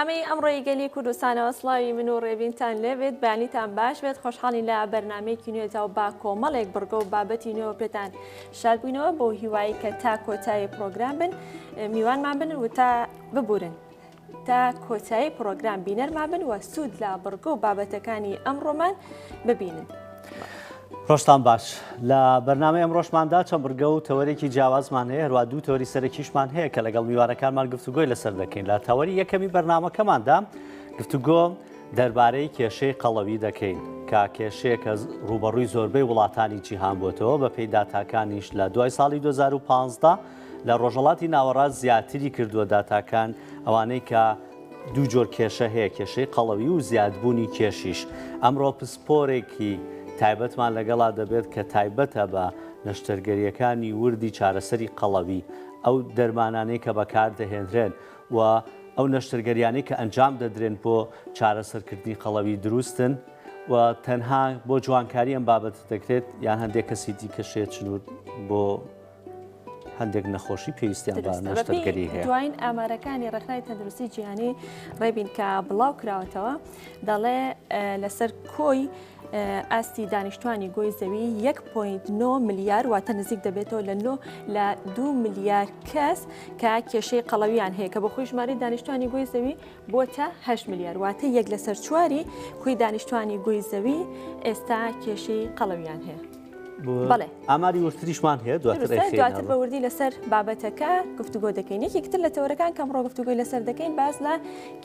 بەرنامەی ئەمڕۆی گەلی کوردستانەوە سڵاوی من و ڕێبینتان لێبێت بەیانیتان باش بێت خۆشحاڵین لە بەرنمەیەکی نوێدا و با کۆمەڵێک بڕگە و بابەتی نوێوە پێتان شادبووینەوە بۆ هیوایی کە تا کۆتایی پرۆگرام بن میوانمان بن و تا ببورن تا کۆتایی پرۆگرام بینەرمان بن و سوود لە بڕگە و بابەتەکانی ئەمڕۆمان ببینن. ڕۆژتان باش لە بەرنامەی ئەمڕۆشماندا چەند بڕگە و تەوەرێکی جیاوازمان هەیە هەروە دوو تەوەری سەرەکیشمان هەیە کە لەگەڵ میوانەکانمان گفتوگۆی لەسەر دەکەین لە تەوەری یەکەمی بەرنامەکەماندا گفتوگۆ دەربارەی کێشەی قەڵەوی دەکەین کە کێشەیەکە ڕووبەڕووی زۆربەی وڵاتانی جیهان بۆتەوە بە پێی داتاکانیش لە دوای ساڵی 2015 لە ڕۆژهەڵاتی ناوەڕاست زیاتری کردووە داتاکان ئەوانەی کە دوو جۆر کێشە هەیە، کێشەی قەڵەوی و زیادبوونی کێشیش. ئەمڕۆ پسپۆرێکی تایبەتمان لەگەڵا دەبێت کە تایبەتە بە نەشتەرگەرییەکانی وردی چارەسەری قەڵەوی، ئەو دەرمانانەی کە بەکاردەهێنرێن و ئەو نەشتەرگەریانەی کە ئەنجام دەدرێن بۆ چارەسەرکردنی قەڵەوی دروستن و تەنها بۆ جوانکاری ئەم بابەتە دەکرێت یان هەندێک کەسی دیکەش هەیە چنوور بۆ هەندێک نەخۆشی پێویستیان بە نەشتەرگەری هەیە. دواین ئامارەکانی ڕێکخراوی تەندروستی جیهانی ڕێبین کە بڵاو کراوەتەوە دەڵێ لەسەر کۆی ئاستی دانیشتوانی گۆی زەوی 1.9 ملیار واتە نزیک دەبێتەوە لە 9 لە 2 ملیار کەس کە کێشەی قەڵەویان هەیە کە بە خۆی ژمارەی دانیشتوانی گۆی زەوی بۆتە 8 ملیار واتە یەک لەسەر چواری کۆی دانیشتوانی گۆی زەوی ئێستا کێشەی قەڵەویان هەیە. بەڵێ ئاماری وردتریشمان هەیە دواتر دواتر بە وردی لەسەر بابەتەکە گفتوگۆ دەکەین یەکێک تر لە تەوەرەکان کەم ڕۆ گفتوگۆی لەسەر دەکەین باز لە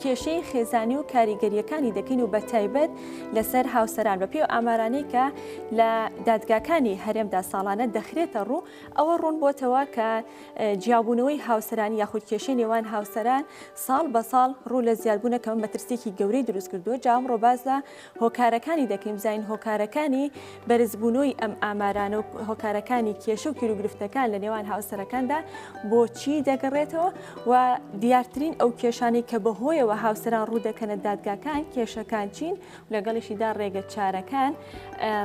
کێشەی خێزانی و کاریگەریەکانی دەکەین و بە تایبەت لەسەر هاوسەران بە پێی ئامارانەی کە لە دادگاکانی هەرێمدا ساڵانە دەخرێتە ڕوو ئەوە ڕوون بۆتەوە کە جیابوونەوەی هاوسەرانی یاخود کێشەی نێوان هاوسەران ساڵ بە ساڵ ڕوو لە زیادبوونە کە مەترسیەکی گەورەی دروست کردووە جام ڕۆباز لە هۆکارەکانی دەکەین بزانین هۆکارەکانی بەرزبوونەوەی ئەم ئامارانە و هۆکارەکانی کێشە و گیروگرفتەکان لە نێوان هاوسەرەکاندا بۆچی دەگەڕێتەوە و دیارترین ئەو کێشانەی کە بەهۆیەوە هاوسەران ڕوو دەکەنە دادگاکان کێشەکان چین و لەگەڵیشیدا ڕێگە چارەکان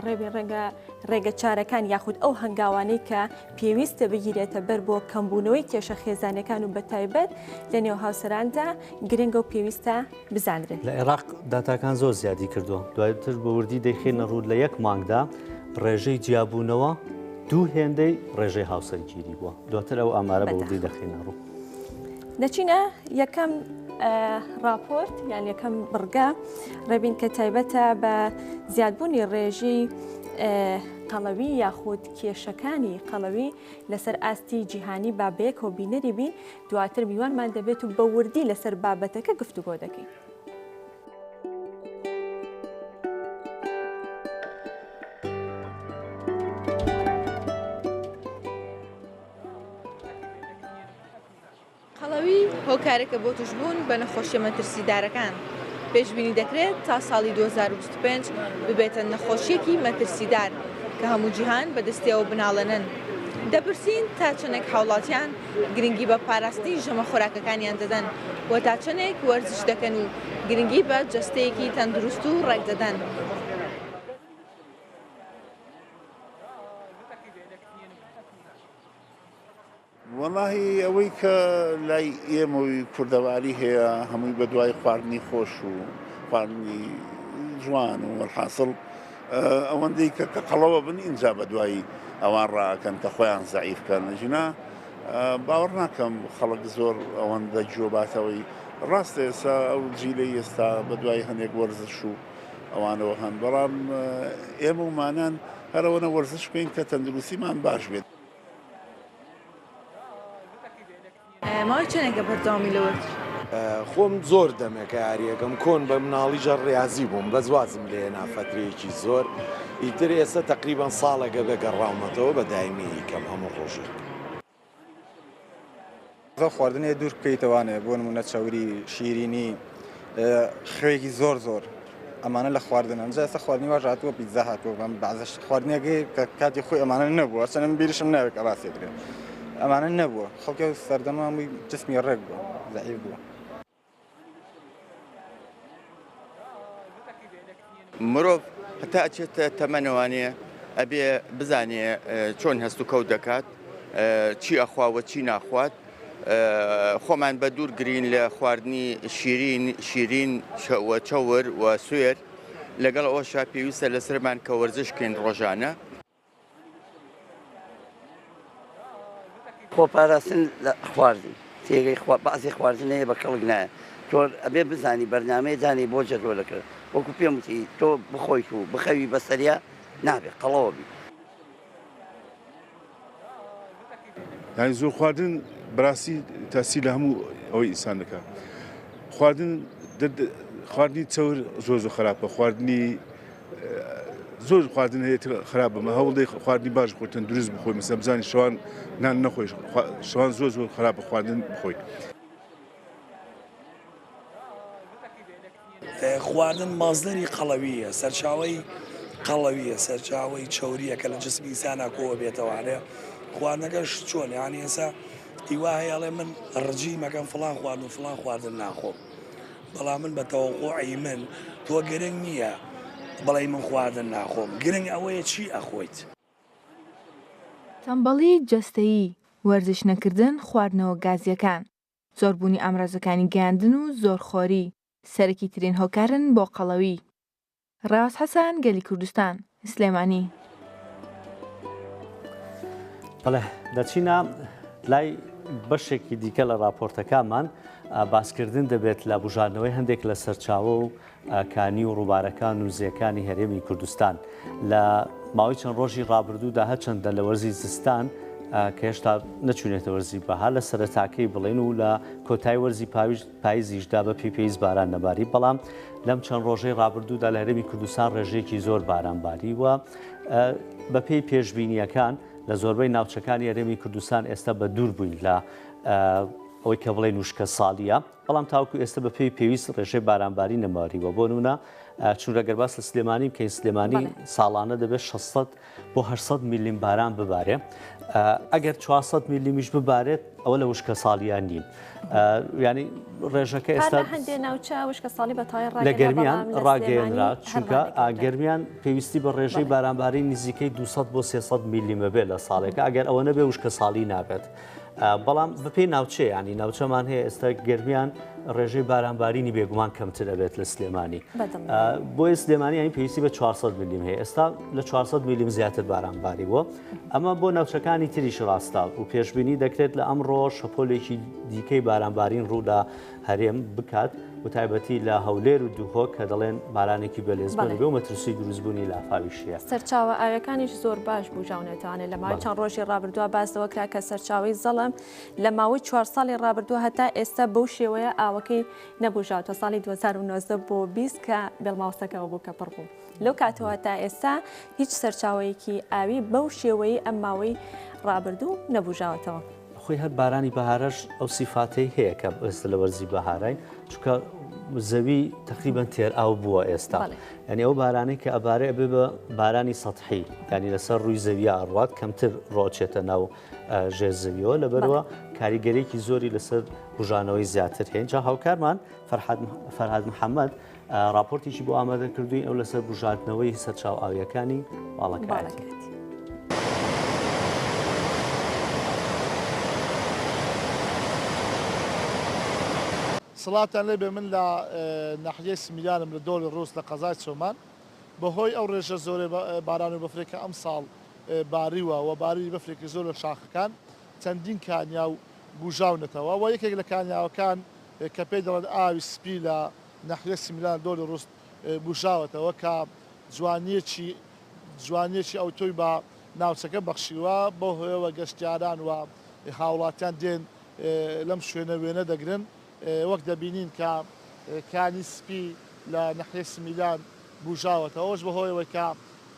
ڕێبین ڕەنگە ڕێگە چارەکان یاخود ئەو هەنگاوانەی کە پێویستە بگیرێتە بەر بۆ کەمبوونەوەی کێشە خێزانەکان و بەتایبەت لە نێو هاوسەراندا گرنگە و پێویستە بزانرێت. لە عێراق داتاکان زۆر زیادی کردووە، دواتر بە وردی دەیخەینە ڕوو، لە یەک مانگدا ڕێژەی جیابوونەوە دوو هێندەی ڕێژەی هاوسەرگیری بووە، دواتر ئەو ئامارە بە وردی دەخەینە ڕوو. دەچینە یەکەم ڕاپۆرت یان یەکەم بڕگە ڕێبین کە تایبەتە بە زیادبوونی ڕێژەی قەڵەوی یاخود کێشەکانی قەڵەوی لەسەر ئاستی جیهانی با بەیەکەوە بینەری بین دواتر میوانمان دەبێت و بە وردی لەسەر بابەتەکە گفتوگۆ دەکەین. قەڵەوی هۆکارێکە بۆ توشبوون بە نەخۆشیە مەترسیدارەکان، پێشبینی دەکرێت تا ساڵی 2025 ببێتە نەخۆشیەکی مەترسیدار کە هەموو جیهان بەدەستیەوە بناڵێنن. دەپرسین تا چەندێک هاوڵاتیان گرنگی بە پاراستنی ژەمە خۆراکەکانیان دەدەن و تا چەندێک وەرزش دەکەن و گرنگی بە جەستەیەکی تەندروست و ڕێک دەدەن. وەڵاهی ئەوەی کە لای ئێمەی کوردەواری هەیە هەمووی بە دوای خواردنی خۆش و خواردنی جوان و وەلحاسڵ ئەوەندەی کە کە قەڵەوە بن ئینجا بە دوای ئەوان ڕاکەن کە خۆیان زەعیف کەن ژینا باوەڕ ناکەم خەڵک زۆر ئەوەندە گوێ باتەوەی ڕاستە ئێستا ئەو جیلەی ئێستا بە دوای هەنێک وەرزش و ئەوانەوە هەن بەڵام ئێمە ومانان هەرەوەنە وەرزش بکەین کە تەندروستیمان باش بێت. ماوەی چەندێکە بەردەوامی لە وەرزش؟ خۆم زۆر دەمێکە یاریەکەم کۆن بە مناڵی ژە ڕاضی بووم بەس وازم لێ نافەترەیەکی زۆر ئیتر ئێستا تقریبان ساڵێکە بێ گەڕاومەتەوە بە دایمی کەم هەموو ڕۆژێک. زۆر خواردنێ دوور بکەیتەوانێ بۆ نمونە چەوری شیرینی خوێکی زۆر زۆر ئەمانە لە خواردن ئەمجا ئێستا خواردنی واش هاتووە پیتزا هاتووە بەم بەعزە خواردنێکی کە کاتی خۆی ئەمانە نەبووە چەند من بیریشم ناوێت کە باسی کرێ ئەمانە نەبووە خەڵکی ئەو سەردەمە هەمووی جسمی ڕێک بووە زەعیف بووە. مرۆڤ هەتا ئەچێتە تەمەنەوانێ ئەبێ بزانێ چۆن هەست و کەوت دەکات چی ئەخوا وە چی ناخوات. خۆمان بە دوور گرین لە خواردنی شیرین شیرین و چەور و سوێر لەگەڵ ئەوەشا پێویستە لەسەرمان کە وەرزش کەین ڕۆژانە. خۆ پاراستن لە خواردن تێگەی خوا بەعزێ خواردن هەیە بە کەڵک نایە تۆ ئەبێ بزانی بەرنامەیە دانی بۆ جەدوەلەکە وەکو پێم وتی تۆ بخۆیت و بخەوی بەسەریا نابێ قەڵەوە بی. یانی زۆر خواردن بەراستی تاسیر لە هەموو ئەوەی ئینسان دەکا خواردن خواردنی چەور زۆر زۆر خراپە خواردنی زۆر خواردن هەیە خراپ بمە هەوڵدەی خواردنی باش بخۆی تەندروست بخۆی مەسەلەن بزانی شەوان نان نەخۆی شەوان زۆر زۆر خراپە خواردن بخۆی. خواردن مەسدەری قەڵەوییە، سەرچاوەی قەڵەوییە، سەرچاوەی چەورییە کە لە جسمی ئینسانا کۆئەبێتەوانێ، خواردنەکەش چۆن یانی ئێستا هیوا هەیە ئەڵێ من ڕجیمەکەم فڵان خواردن و فڵان خواردن ناخۆم بەڵام من بە تەوەقوعی من تۆ گرنگ نییە بڵێی من خواردن ناخۆم گرنگ ئەوەیە چی ئەخۆیت. تەمبەڵی جەستەیی، وەرزش نەکردن، خواردنەوە گازییەکان، زۆربوونی ئامرازەکانی گەیاندن و زۆرخۆری، سەرەکیترین هۆکارن بۆ قەڵەوی. ڕێواس حەسەن، گەلی کوردستان، سلێمانی. بەڵێ دەچینە لای بەشێکی دیکە لە راپۆرتەکانمان باسکردن دەبێت لە بژاردنەوەی هەندێک لە سەرچاوە و کانی و ڕووبارەکان و زێکانی هەرێمی کوردستان لە ماوەی چەند ڕۆژی ڕابردوودا هەرچەندە لە وەرزی زستان کە هێشتا نەچوونێتە وەرزی بەهار لە سەرەتاکەی بڵێن و لە کۆتای وەرزی پاییزیشدا بە پێی پێویست باران نەباری بەڵام لەم چەند ڕۆژەی ڕابردوودا لە هەرێمی کوردستان ڕێژەیەکی زۆر باران باری و بەپێی پێشبینیەکان لە زۆربەی ناوچەکانی هەرێمی کوردستان ئێستا بە دوور بووین لە ئەوەی کە بڵێن وشکە ساڵیە بەڵام تاوەکو ئێستا بە پێی پێویست ڕێژەی بارانباری نەماریوە بۆ نمونە چونکە گەر باس لە سلێمانی بکەین سلێمانی ساڵانە دەبێت 600 بۆ 800 میلیم باران ببارێ ئەگەر 400 میلیمیش ببارێت ئەوە لە وشکە ساڵیان نین ینی ڕێژەکە ئێستا هەندێ ناوچە وشکە ساڵی بە تای لە گەرمیان ڕاگەیەنرا چونکە گەرمیان پێویستی بە ڕێژەی بارانباری نزیکەی 200 بۆ 300 میلیمە بێت لە ساڵێکە ئەگەر ئەوە نەبێ وشکە ساڵی نابێت. بەڵام بەپێی ناوچەیە ینی ناوچەمان هەیە ئێستا گەرمیان ڕێژەی بارانبارینی بێگومان کەمتر ئەبێت لە سلێمانی بۆیە سلێمانی ینی پێویستی بە 400 میلیم هەیە ئێستا لە 400 میلیم زیاتر بارانباری بووە ئەمە بۆ ناوچەکانی تریش ڕاستە و پێشبینی دەکرێت لە ئەمڕۆ شەپۆلێکی دیکەی بارانبارین ڕوودا هەرێم بکات و تایبەتی لە هەولێر و دهۆک کە دەڵێن بارانێکی بەلێزمە بێ و مەترسی دروستبوونی لافاویش هەیە. سەرچاوە ئاویەکانیش زۆر باش بوژاونەتەوانێ لە ماوەی چەند ڕۆژی ڕابردووە باس لەوە کرا کە سەرچاوەی زەڵم لە ماوەی چوار ساڵی ڕابردووە هەتا ئێستا بەو شێوەیە ئاوەکەی نەبوژاوتە ساڵی 2019 بۆ 20 کە بێڵماوسەکەەوە بوو کە پڕ بوو لەو کاتەوە تا ئێستا هیچ سەرچاوەیەکی ئاوی بەو شێوەیە ئەم ماوەی ڕابردوو نەبوژاوەتەوە. خۆی هەر بارانی بەهارەش ئەو سیفاتەی هەیە کە ئێستا لە وەرزی بەهاراین چونکە زەوی تقریبان تێر ئاو بووە ئێستا یعنی ئەو بارانەی کە ئەبارێ ئەبێ بە بارانی سەحی ینی لەسەر ڕووی زەویە ئەڕوات کەمتر ڕۆچێتە ناو ژێر زەویەوە لەبەرەوە کاریگەرێکی زۆری لەسەر بژانەوەی زیاتر هەیە جا هاوکارمان فەرهاد محەممەد ڕاپۆرتێکی بۆ ئامادە کردووین ئەو لەسەر بژاردنەوەی سەرچاو ئاویەکانی باڵەکایەتی. سڵاوتان لێبێ من لە ناحیەی سمیلانم لە دۆڵی ڕووس لە قەزای چۆمان بەهۆی ئەو ڕێژە زۆرەی باران و بەفرێک کە ئەمساڵ باریوە و بارینی بەفرێکی زۆر لە شاخەکان چەندین کانیاو بوژاونەتەوە و یەکێک لە کانیاوەکان کە پێی دەڵێن ئاوی سپی لە ناحیەی سمیلان دۆڵی ڕوست بوژاوەتەوە کە جوانییەکی جوانییەکی ئەوتۆی بە ناوچەکە بەخشیوە، بەو هۆیەوە گەشتیاران و هاوڵاتیان دێن لەم شوێنە وێنە دەگرن، وەک دەبینین کە کانی سپی لە ناحیەی سمیلان بوژاوەتەوە، ئەوەش بەهۆیەوەی کە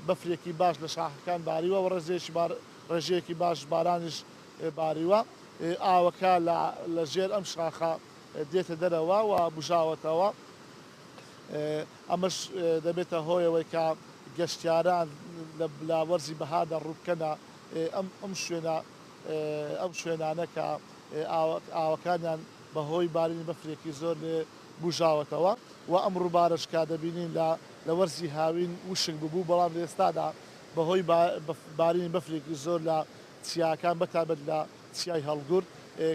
بەفرێکی باش لە شاخەکان باریوە و ڕێژەیەکی باش بارانیش باریوە، ئاوەکە لە ژێر ئەم شاخە دێتە دەرەوە و بوژاوەتەوە، ئەمەش دەبێتە هۆی ئەوەی کە گەشتیاران لە وەرزی بەهاردا ڕووبکەنە ئەم شوێنە ئەم شوێنانە کە ئاوەکانیان بەهۆی بارینی بەفرێکی زۆر لێ بوژاوەتەوە و ئەم ڕووبارەش کە دەبینین لە لە وەرزی هاوین وشک ببوو بەڵام لە ئێستادا بەهۆی بارینی بەفرێکی زۆر لە چیاکان بەتایبەت لە چیای هەڵگورد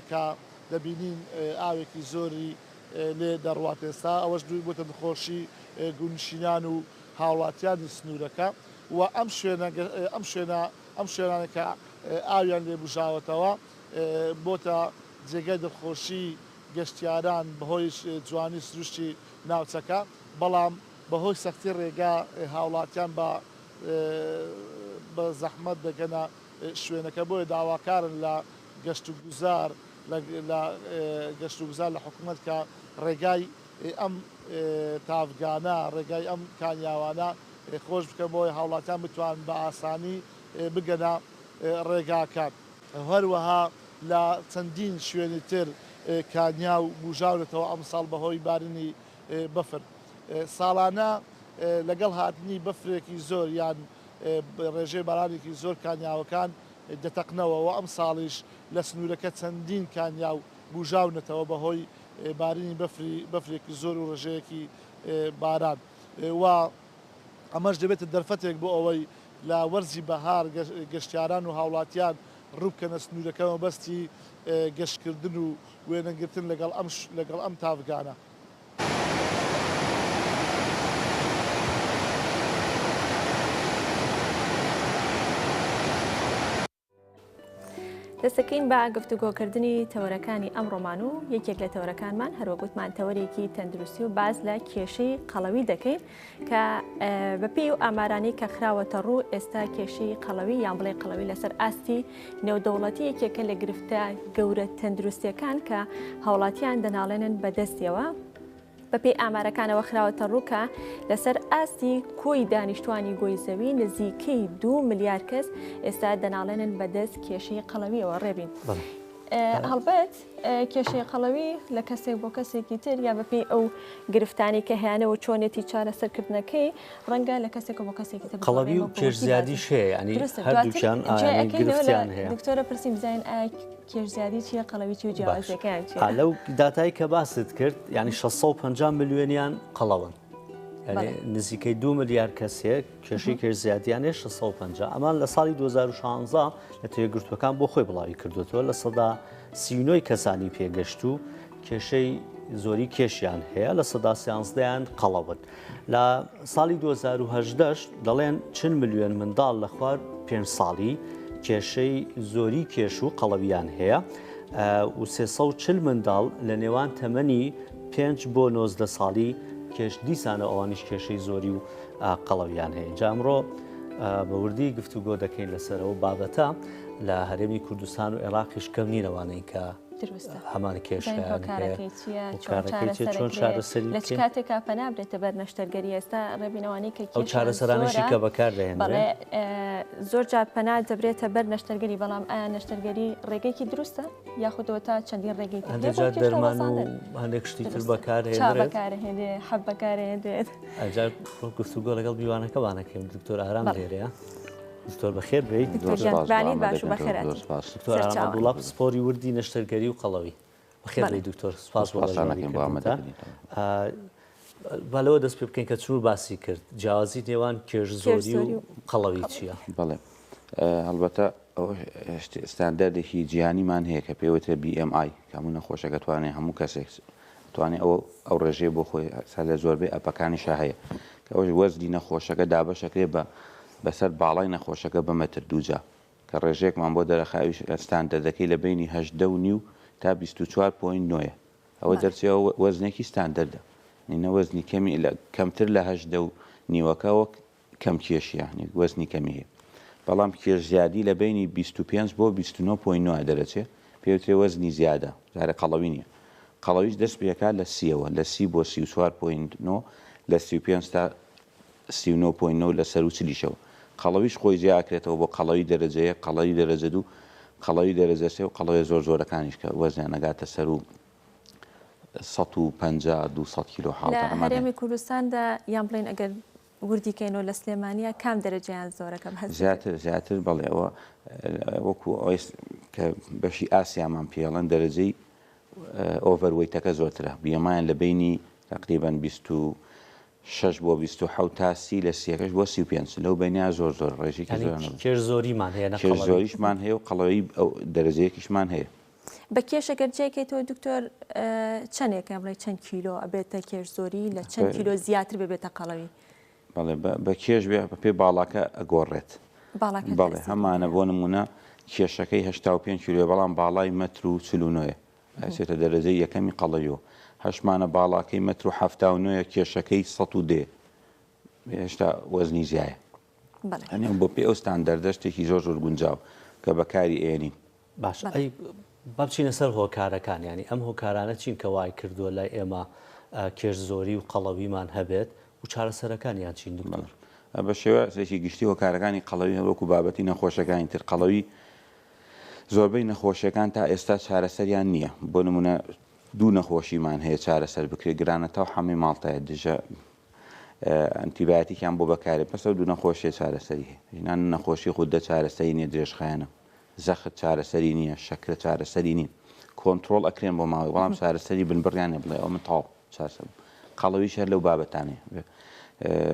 کە. دەبینین ئاوێکی زۆری لێ دەڕوات ئێستا، ئەوەش بووتە دڵخۆشی گوندنشینان و هاوڵاتیانی سنوورەکە و ئەم شوێنە ئەم شوێنە ئەم شوێنانە کە ئاویان لێ بوژاوەتەوە بۆتە جێگای دڵخۆشی گەشتیاران بەهۆی جوانی سروشتی ناوچەکە، بەڵام بەهۆی سەختی ڕێگا هاوڵاتیان بە بە زەحمەت دەگەنە شوێنەکە، بۆیە داواکارن لە گەشتوگوزار لە گەشتوگوزار لە حکومەت کە ڕێگای ئەم تاڤگانە، ڕێگای ئەم کانیاوانە خۆش بکەن بۆ ئەوەی هاوڵاتیان بتوانن بە ئاسانی بگەنە ڕێگاکە. هەروەها لە چەندین شوێنی تر کانیاو بوژاونەتەوە ئەمساڵ بەهۆی بارینی بەفر. ساڵانە لەگەڵ هاتنی بەفرێکی زۆر یان ڕێژەی بارانێکی زۆر کانیاوەکان دەتەقنەوە و ئەمساڵیش لە سنوورەکە چەندین کانیاو بوژاونەتەوە بەهۆی بارینی بەفری بەفرێکی زۆر و ڕێژەیەکی باران و ئەمەش دەبێتە دەرفەتێک بۆ ئەوەی لە وەرزی بەهار گەشتیاران و هاوڵاتیان ڕووبکەنە سنوورەکە مەبەستی گەشتکردن و وێنەگرتن لەگەڵ ئەم لەگەڵ ئەم تاڤگانە. دەستەکەین بە گفتوگۆکردنی تەوەرەکانی ئەمڕۆمان و یەکێک لە تەوەرەکانمان هەروەک وتمان تەوەرێکی تەندروستی و باس لە کێشەی قەڵەوی دەکەین کە بەپێی و ئامارانی کە خراوەتە ڕوو ئێستا کێشەی قەڵەوی یان بڵێ قەڵەوی لەسەر ئاستی نێودەوڵەتی یەکێکە لە گرفتە گەورە تەندروستیەکان کە هاوڵاتیان دەناڵێنن بەدەستیەوە. بەپێی ئامارەکانەوە خراوەتە ڕوو کە لەسەر ئاستی کۆی دانیشتوانی گۆی زەوی نزیکەی دوو ملیار کەس ئێستا دەناڵێنن بەدەست کێشەی قەڵەویەوە ڕێبین. هەڵبەت کێشەی قەڵەوی لە کەسێک بۆ کەسێکی تر یا بەپێی ئەو گرفتانی کە هەیانە و چۆنێتی چارەسەرکردنەکەی ڕەنگە لە کەسێکە بۆ کەسێکی تر قەڵەوی و کێش زیادیش هەیە ینی هەردووکیان گرفتیان هەیە دکتۆرە پرسیم بزانین ئایا کێش زیادی چییە قەڵەوی چی و جیاوازیەکەیان چییە؟ لەو داتای کە باست کرد ینی 650 ملیۆنیان قەڵەون نزیکەی دو ملیار کەسێک کێشەی کێش زیادیانێ 650 ئەمان لە ساڵی 2016 نەتەوە یەکگرتووەکان بۆ خۆی بڵاوی کردوێتەوە لە سەدا 39 کەسانی پێگەشتوو کێشەی زۆری کێشیان هەیە لە سەدا سیانزدەیان قەڵەون لە ساڵی 2010 دەڵێن چل ملیۆن منداڵ لە خوار پێنج ساڵی کێشەی زۆری کێش و قەڵەویان هەیە و 340 منداڵ لە نێوان تەمەنی پێنج بۆ 19 ساڵی کێش دیسانە ئەوانیش کێشەی زۆری و قەڵەویان هەیە جا ئەمڕۆ بە وردی گفتوگۆ دەکەین لەسەر ئەو بابەتە لە هەرێمی کوردستان و عێراقیش کەم نینەوانەی کە هەمان کێشەیان هەیە هۆکارەکەی چییە چۆن چارەسەری لە چ کاتێکا پەنا برێتە بەر نەشتەرگەری ئێستا ڕێبینەوانی کە ئەو چارەسەرانەشی کە بەکار دەهێنرێن زۆر جار پەنا دەبرێتە بەر نەشتەرگەری بەڵام ئایا نەشتەرگەری ڕێگەیەکی دروستە یاخود تا چەندین ڕێگەی تر هەندێک جار دەرمان و هەندێک شتی تر بەکارهێنرێت بەکارهێنرێ حەب بەکارهێنرێت ئەجار گفتوگۆ لەگەڵ میوانەکەمانەکەین دکتۆر ئارام لێرەیە دکتۆر بەخێر بێیت. دکتۆر گیان بانی باش و بەخێرات. دکتۆر ئارام عەبدوڵا پسپۆری وردی نەشتەرگەری و قەڵەوی. بەخێر بێیت دکتۆر سپاس بۆ بەشداریکردنتان. با لەوە دەست پێ بکەین کە چنور باسی کرد جیاوازی نێوان کێش زۆری و قەڵەوی چییە؟ بەڵێ هەڵبەتە ئەوە ستاندەردێکی جیهانیمان هەیە کە پێوترێ BMI کە هەموو نەخۆشەکە توانێ هەموو کەسێک توانێ ئەو ئەو ڕێژەیە بۆ خۆی سا لە زۆربەی ئەپەکانیشا هەیە کە ئەوەش وەزنی نەخۆشەکە دابەشەکرێ بە بەسەر باڵای نەخۆشەکە بە مەتر دووجا کە ڕێژەیەکمان بۆ دەرەخا ئەویش ستاندەردەکەی لە بەینی 18 و نیو تا 24 point نۆیە ئەوە دەرچێ ئەو وەزنێکی ستاندەردە نە وەزنی کەمی لە کەمتر لە 18 و نیوەکە وەک کەم کێشی یانی وەزنی کەمی هەیە بەڵام کێش زیادی لە بەینی 25 بۆ 29 point نۆ دەرەچێ پێوترێ وەزنی زیادە جارێ قەڵەوی نییە قەڵەویش دەست پێکات لە سیەوە لە سی بۆ 34 point نۆ لە 35 تا 39 point نۆ لە سەروو چلیشەوە قەڵەویش خۆی جیا ئەکرێتەوە بۆ قەڵەوی دەرەجە یەک قەڵەوی دەرەجە دوو قەڵەوی دەرەجە سێ و قەڵەویە زۆر زۆرەکانیش کە وەزنیان ئەگاتە سەروو 150 200 کیلۆ لە حاڵتانەمان هەیە. هەرێمی کوردستاندا یان بڵێین ئەگەر وردی کەینەوە لە سلێمانیا کام دەرەجەیان زۆرە کە بەهەست دەکرێت؟ زیاتر زیاتر بەڵێ ئەوە وەکو ئەوەی کە بەشی ئاسیامان پێڵێن دەرەجەی overweight ەکە زۆرترە بیەمایان لە بەینی تقریبا 26 بۆ 27 تا سی لە سیەکەش بۆ 35 لەو بینیا زۆر زۆر ڕێژێکی یانی زۆر کێش زۆریمان هەیە نە کێش قەڵەوی. زۆریشمان هەیە و قەڵەوی ئەو دەرەجەیەکیشمان هەیە. بە کێش ئەگەر جێکەیتەوە دکتۆر چەندێکە بڵێ چەند کیلۆ ئەبێتە کێش زۆری لە چەند کیلۆ زیاتر ببێتە قەڵەوی؟ بەڵێ بە کێش بێ بە پێی باڵاکە ئەگۆڕێت. بەڵێ هەمانە بۆ نمونە کێشەکەی 85 کیلۆ بەڵام باڵای مەتر و 49 ئەچێتە دەرەجەی یەکەمی قەڵەویەوە. هەشمانە باڵاکەی مەتر و 79 کێشەکەی 110 هێشتا وەزنی زیایە. هەنێ بۆ پێ ئەو ستاندەردە شتێکی زۆر زۆر گونجاو کە بەکاری ئێنین. باشە ئەی با بچینە سەر هۆکارەکان یانی ئەم هۆکارانە چین کە وای کردووە لای ئێمە کێش زۆری و قەڵەویمان هەبێت و چارەسەرەکانیان چین دکتۆر؟ بە شێوازێکی گشتی هۆکارەکانی قەڵەوی هەر وەکو بابەتی نەخۆشەکانی تر قەڵەوی زۆربەی نەخۆشیەکان تا ئێستا چارەسەریان نییە بۆ نمونە دوو نەخۆشیمان هەیە چارەسەر بکرێت گرانەتا و حەمەی ماڵتایە دژە ئەنتیبایەتیکیان بۆ بەکارێ بەس ئەو دوو نەخۆشیە چارەسەری هەیە ژنان نەخۆشی غودە چارەسەری نییە درێژخایەنە زەخت چارەسەری نییە، شەکرە چارەسەری نییە. کۆنتڕۆڵ ئەکرێن بۆ ماوەیەک بەڵام چارەسەری بنبڕیان نییە بڵێ ئەوە من تەواو چارەسەر بووم. قەڵەویش هەر لەو بابەتانەیە.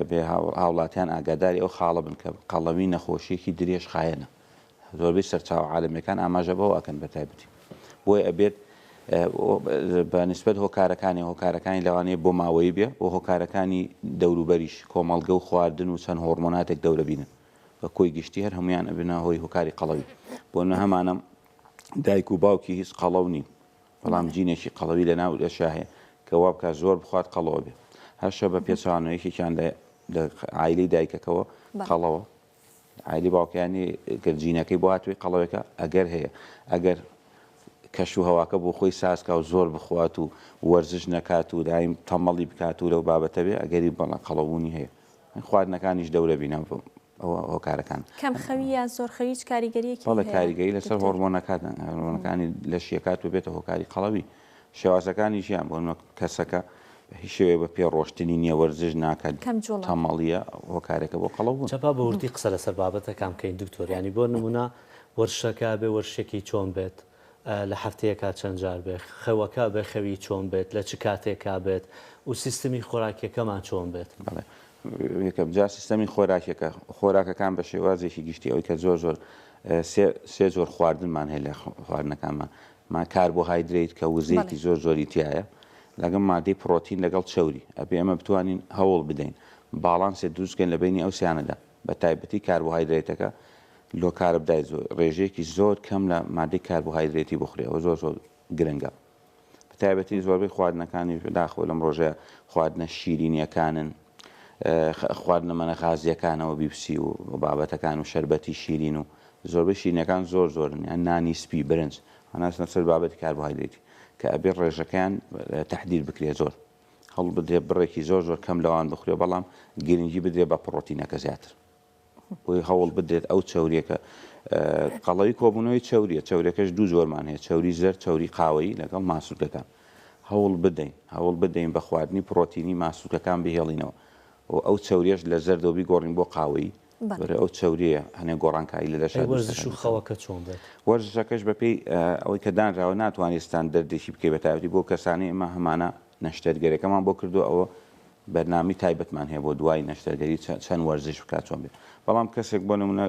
بێ هاوڵاتیان ئاگاداری ئەو خاڵە بن کە قەڵەوی نەخۆشییەکی درێژخایەنە. زۆربەی سەرچاوە عالەمییەکان ئاماژە بەوە ئەکەن بە تایبەتی. بۆیە ئەبێت بە نیسبەت هۆکارەکانی هۆکارەکانی لەوانەیە بۆ ماوەیی بێ و هۆکارەکانی دەوروبەریش کۆمەڵگە و خواردن و چەند هۆڕمۆناتێک دەورەبینن. بە کۆی گشتی هەر هەموویان ئەبنە هۆی هۆکاری قەڵەوی. بۆ نمونە هەمانە دایک و باوکی هیچ قەڵەو نین بەڵام جینێکی قەڵەوی لە ناو لەشا هەیە کە وا بکات زۆر بخوات قەڵەوە بێ. هەشە بە پێچەوانەوە یەکێکیان لە لە عایلەی دایکەکەوە قەڵەوە عایلەی باوکیانی گەر جینەکەی بۆ هاتووی قەڵەوێکە ئەگەر هەیە ئەگەر کەش و هەواکە بۆ خۆی سازکا و زۆر بخوات و وەرزش نەکات و دایم تەمەڵی بکات و لەو بابەتە بێ ئەگەری بەڵام قەڵەوبوونی هەیە. خواردنەکانیش دەورە بینە ئەوە هۆکارەکان. کەم خەوی یان زۆر خەوی هیچ کاریگەریەکی بەڵێ هەیە کاریگەری لەسەر دکتۆر؟ هۆڕمۆنەکان هۆڕمۆنەکانی لەشی ئەکات و بێتە هۆکاری قەڵەوی شێوازەکانی ژیان بۆ نمونە کەسەکە بە هیچ شێوەیەک بە پێ ڕۆشتنی نییە وەرزش ناکات کەم جوڵە. تەمەڵیە هۆکارێکە بۆ قەڵەو بوون. جا با بە وردی قسە لەسەر بابەتەکان بکەین دکتۆر یانی بۆ نمونە وەرزشەکە ئەبێ وەرزشێکی چۆن بێت لە هەفتەیەکا چەند جار بێ، خەوەکە ئەبێ خەوی چۆن بێت، لە چ کاتێکا بێت و سیستمی خۆراکیەکەمان چۆن بێت؟ بەڵێ یەکەم جار سیستەمی خۆراکیەکە، خۆراکەکان بە شێوازێکی گشتی ئەوەی کە زۆر زۆر سێ سێ جۆر خواردنمان هەیە لە خواردنەکانمان ما کاربۆهایدرەیت کە وزەیەکی زۆر زۆری تایە لەگەڵ مادەی پڕۆتین لەگەڵ چەوری ئەبێ ئێمە بتوانین هەوڵ بدەین باڵانسێ دروست بکەین لە بەینی ئەو سیانەدا بە تایبەتی کاربۆهایدرەیتەکە low carb diet زۆر ڕێژەیەکی زۆر کەم لە مادەی کاربۆهایدرێتی بخورێ ئەوە زۆر زۆر گرنگە بە تایبەتی زۆربەی خواردنەکانی بەداخەوە لەم ڕۆژەیە خواردنە شیرینیەکانن خواردنەمەنە غازیەکانەوە بیپسی و بابەتەکان و شەربەتی شیرین و زۆربەی شیرینەکان زۆر زۆرن یان نانی سپی برنج هەناسنە سەر بابەتی کاربۆهایدرێتی کە ئەبێ ڕێژەکەیان تەحدید بکرێت زۆر هەوڵ بدرێت بڕێکی زۆر زۆر کەم لەوان بخورێت بەڵام گرنگی بدرێت بە پڕۆتینەکە زیاتر بۆی هەوڵ بدرێت ئەو چەوریەکە قەڵەوی کۆبوونەوەی چەوریە چەورەکەش دوو جۆرمان هەیە چەوری زەرد چەوری قاوەیی لەگەڵ ماسولکەکان هەوڵ بدەین هەوڵ بدەین بە خواردنی پڕۆتینی ماسولکەکان بهێڵینەوە و ئەو چەوریەش لە زەردەوە بیگۆڕین بۆ قاوەیی بەرە ئەو چەوریە هەنێ گۆڕانکاری لە لەشا ئەی وەرزش و خەوەکە چۆن بێت؟ وەرزشەکەش بەپێی ئەوەی کە دانراوە ناتوانێت ستاندەردێکی بکەی بە تایبەتی بۆ کەسانی ئێمە هەمانە نەشتەرگەرەکەمان بۆ کردو ئەوە بەرنامەی تایبەتمان هەیە بۆ دوای نەشتەرگەری چەند وەرزش بکات چۆن بێت بەڵام کەسێک بۆ نمونە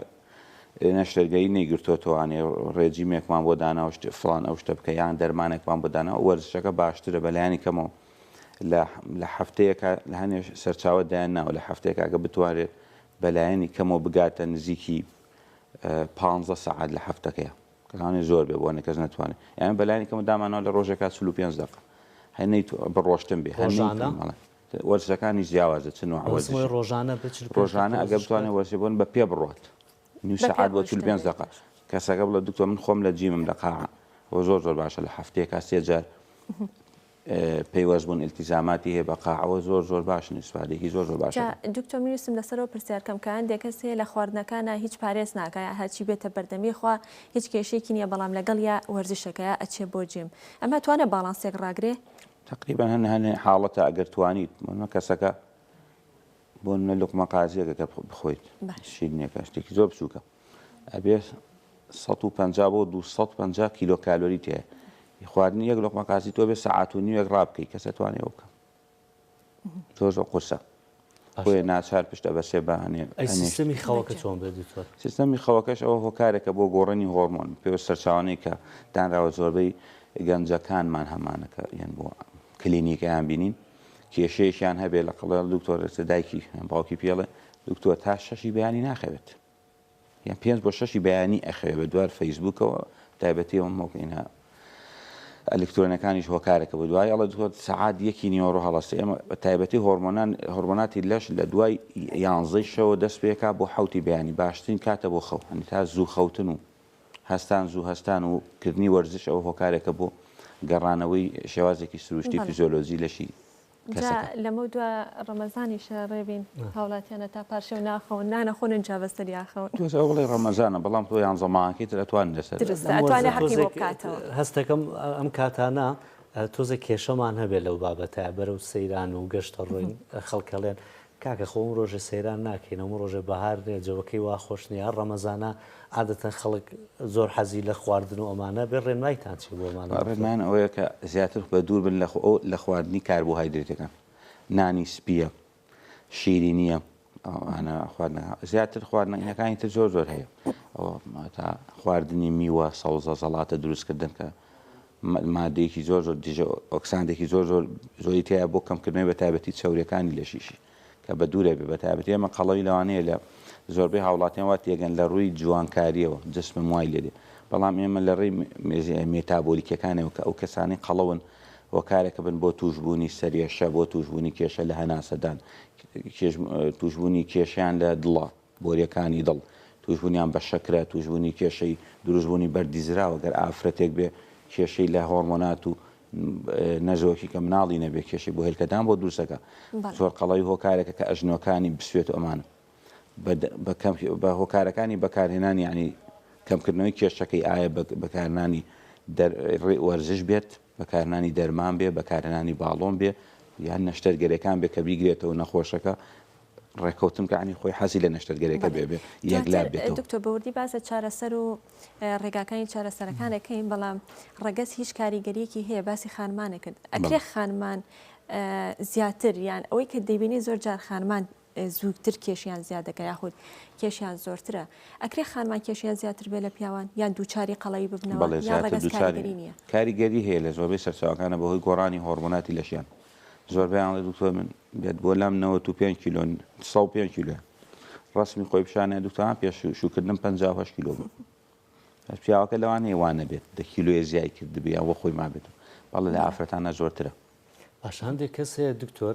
نەشتەرگەری نەیگرتۆتەوانێ ڕێجیمێکمان بۆ دانا و فڵان ئەو شتە بکە یان دەرمانێکمان بۆ دانا وەرزشەکە باشترە بەلایەنی کەمەوە لە لە هەفتەیەکە لە هەنێ سەرچاوە دایان ناوە لە هەفتەیەکە ئەگە بتوانێت بەلایەنی کەمەوە بگاتە نزیکی 15 سەعات لە هەفتەکەیە کە لەوانەیە زۆر بێ بۆ کەس نەتوانێت یان بەلایەنی کەمەوە دامانەوە لە ڕۆژێکا 45 دقە هەر نەیت بڕۆشتن بێ هەر ڕۆژانە وەرزشەکانی جیاوازە چ نوع وەرزش ڕۆژانە بە ڕۆژانە ئەگەر بتوانێت وەرزش بۆن بە پێ بڕات نیو سەعات بۆ 45 دقە کەسەکە بڵێ دکتۆر من خۆم لە gym م لە قاعە وە زۆر زۆر باشە لە هەفتەیەکا سێ جار پەیوەست بوون ئیلتیزاماتی هەیە بە قاعەوە زۆر زۆر باشن ئیسفادەیەکی زۆر زۆر باشە. جا دکتۆر من ویستم لەسەرەوە پرسیار کەم کە هەندێک کەس هەیە لە خواردنەکانا هیچ پارێز ناکا یا هەرچی بێتە بەردەمی خوا هیچ کێشەیەکی نیە بەڵام لەگەڵیا وەرزشەکە یا ئەچێ بۆ gym ئەمە توانێ باڵانسێک ڕاگرێ؟ تەقریبەن هەن هەنێ حاڵەتە ئەگەر توانیت بۆ نمونە کەسەکە بۆ نمونە لوقمە قازیەکە کە بخۆیت شیرینیەکە شتێکی زۆر بچووکە ئەبێ 150 بۆ 250 کیلۆ کالۆری تێ خواردنی یەک لۆقمە قازی تۆ بێ سەعات و نیوێک ڕابکەی کەسە توانێ ئەو بکە زۆر زۆر قورسە بۆیە ناچار پشت ئەبەسێ بە هەنێ ئەی سیستەمی خەوەکە چۆن بێت دکتۆر؟ سیستەمی خەوەکەش ئەوە هۆکارێکە بۆ گۆڕینی هۆرمۆن پێوە سەرچاوانەی کە دانراوە زۆربەی. گەنجەکانمان هەمانە کە یەن بۆ کلینیکەیان بینین کێشەیەکیان هەبێ لە قەڵێ دکتۆر دایکی باوکی پێڵێ دکتۆر تا شەشی بەیانی ناخەوێت یان پێنج بۆ شەشی بەیانی ئەخەوێ بە دوار فەیسبووکەوە تایبەتی ئەوم هۆکەینە ئەلکترۆنەکانیش هۆکارێکە بۆ دوای ئەڵێ دکتۆر سەعات یەکی نیوەڕۆ هەڵەستێ ئێمە بە تایبەتی هۆرمۆنان هۆرمۆناتی لەش لە دوای یانزەی شەوە دەست پێکا بۆ حەوتی بەیانی باشترین کاتە بۆ خەو هەنی تا زوو خەوتن و هەستان زوو هەستان و کردنی وەرزش ئەوە هۆکارێکە بۆ گەڕانەوەی شێوازێکی سروشتی فیزیۆلۆجی لەشی جا لەمەو دوا ڕەمەزانیشە ڕێبین هاوڵاتیانە تا پارشێو ناخەون نانەخۆن ئینجا بەسەر یاخەون. تۆ ئەوە بڵێ ڕەمەزانە بەڵام تۆ یانزە مانگەکەی تر ئەتوانی لەسەر دروستە ئەتوانێ حەقی بۆ بکاتەوە. هەستەکەم ئەم کاتانە تۆزێک کێشەمان هەبێت لەو بابەتە بەرەو سەیران و گەشتە ڕۆین خەڵک ئەڵێن کاکە خۆ ئەم ڕۆژە سەیران ناکەین ئەم ڕۆژە بەهار نیە جەوەکەی وا خۆش نیە هەر ڕەمەزانە عادەتەن خەڵک زۆر حەزی لە خواردن و ئەمانە بێ ڕێنمایتان چیە بۆ ئەمانە؟ ڕێنمایان ئەوەیە کە زیاتر بە دوور بن لە خواردنی کاربۆهایدرێتەکان نانی سپیە شیرینیە ئەوانە خواردنەکان زیاتر خواردنەکانی تر زۆر زۆر هەیە ئەوە تا خواردنی میوە سەوزە زەڵاتە دروستکردن کە مادەیەکی زۆر زۆر دژە ئۆکساندێکی زۆر زۆر زۆری تایە بۆ کەمکردنەوەی بە تایبەتی چەوریەکانی لەشیشی کە بە دوورە بێ بە تایبەتی ئێمە قەڵەوی لەوانەیە لە زۆربەی هاوڵاتیان وا تێگەن لە ڕووی جوانکاریەوە جسمم وای لێ دێ بەڵام ئێمە لە ڕێی مێتابۆلیکەکانەوە کە ئەو کەسانی قەڵەون هۆکارێکە بن بۆ توشبوونی سەرێشە بۆ توشبوونی کێشە لە هەناسەدان توشبوونی کێشیان لە دڵە بۆریەکانی دڵ، توشبوونیان بە شەکرە، توشبوونی کێشەی دروستبوونی بەردی زراو، گەر ئافرەتێک بێ کێشەی لە هۆرمۆنات و نەزۆکی کە مناڵی نەبێ کێشەی بۆ هێلکەدان بۆ دروستەکە زۆر قەڵەوی هۆکارێکە کە ئەژنۆکانی بسوێت و ئەمانە بە هۆکارەکانی بەکارهێنانی یعنی کەمکردنەوەی کێشەکەی ئایا بەکارنانی وەرزش بێت بەکارنانی دەرمان بێ بەکارهێنانی باڵۆن بێ یان نەشتەرگەرەکان بێ کە بیگرێتەوە نەخۆشەکە ڕێکەوتن کە عنی خۆی حەزی لە نەشتەرگەرێکە بێ بێ یەکلا بێتەوە. دکتۆر بە وردی باس لە چارەسەر و ڕێگاکانی چارەسەرەکان ئەکەین بەڵام ڕەگەز هیچ کاریگەریەکی هەیە باسی خانمانە کرد ئەکرێ خانمان زیاتر یان ئەوەی کە دەیبینی زۆر جار خانمان زووتر کێشیان زیاد دەکە یاخود کێشیان زۆرترە ئەکرێ خانمان کێشیان زیاتر بێ لە پیاوان یان دووچاری قەڵەوی ببنەوە بەڵێ زیاتر دووچاری کاریگەری هەیە لە زۆربەی سەرچاوەکانە بەهۆی گۆڕانی هۆرمۆناتی لەشیان زۆربەیان ئەڵێ دکتۆر من بێت بۆ لام 95 کیلۆ 105 کیلۆ ڕسمی خۆی پیشانە دکتۆر پێش شوکردنم 58 کیلۆ بوو بەس پیاوەکە لەوانەیە وا نەبێت دە کیلۆیە زیای کردبێ یان وە خۆی مابێت بەڵێ لە ئافرەتانە زۆرترە. باشە هەندێک کەس هەیە دکتۆر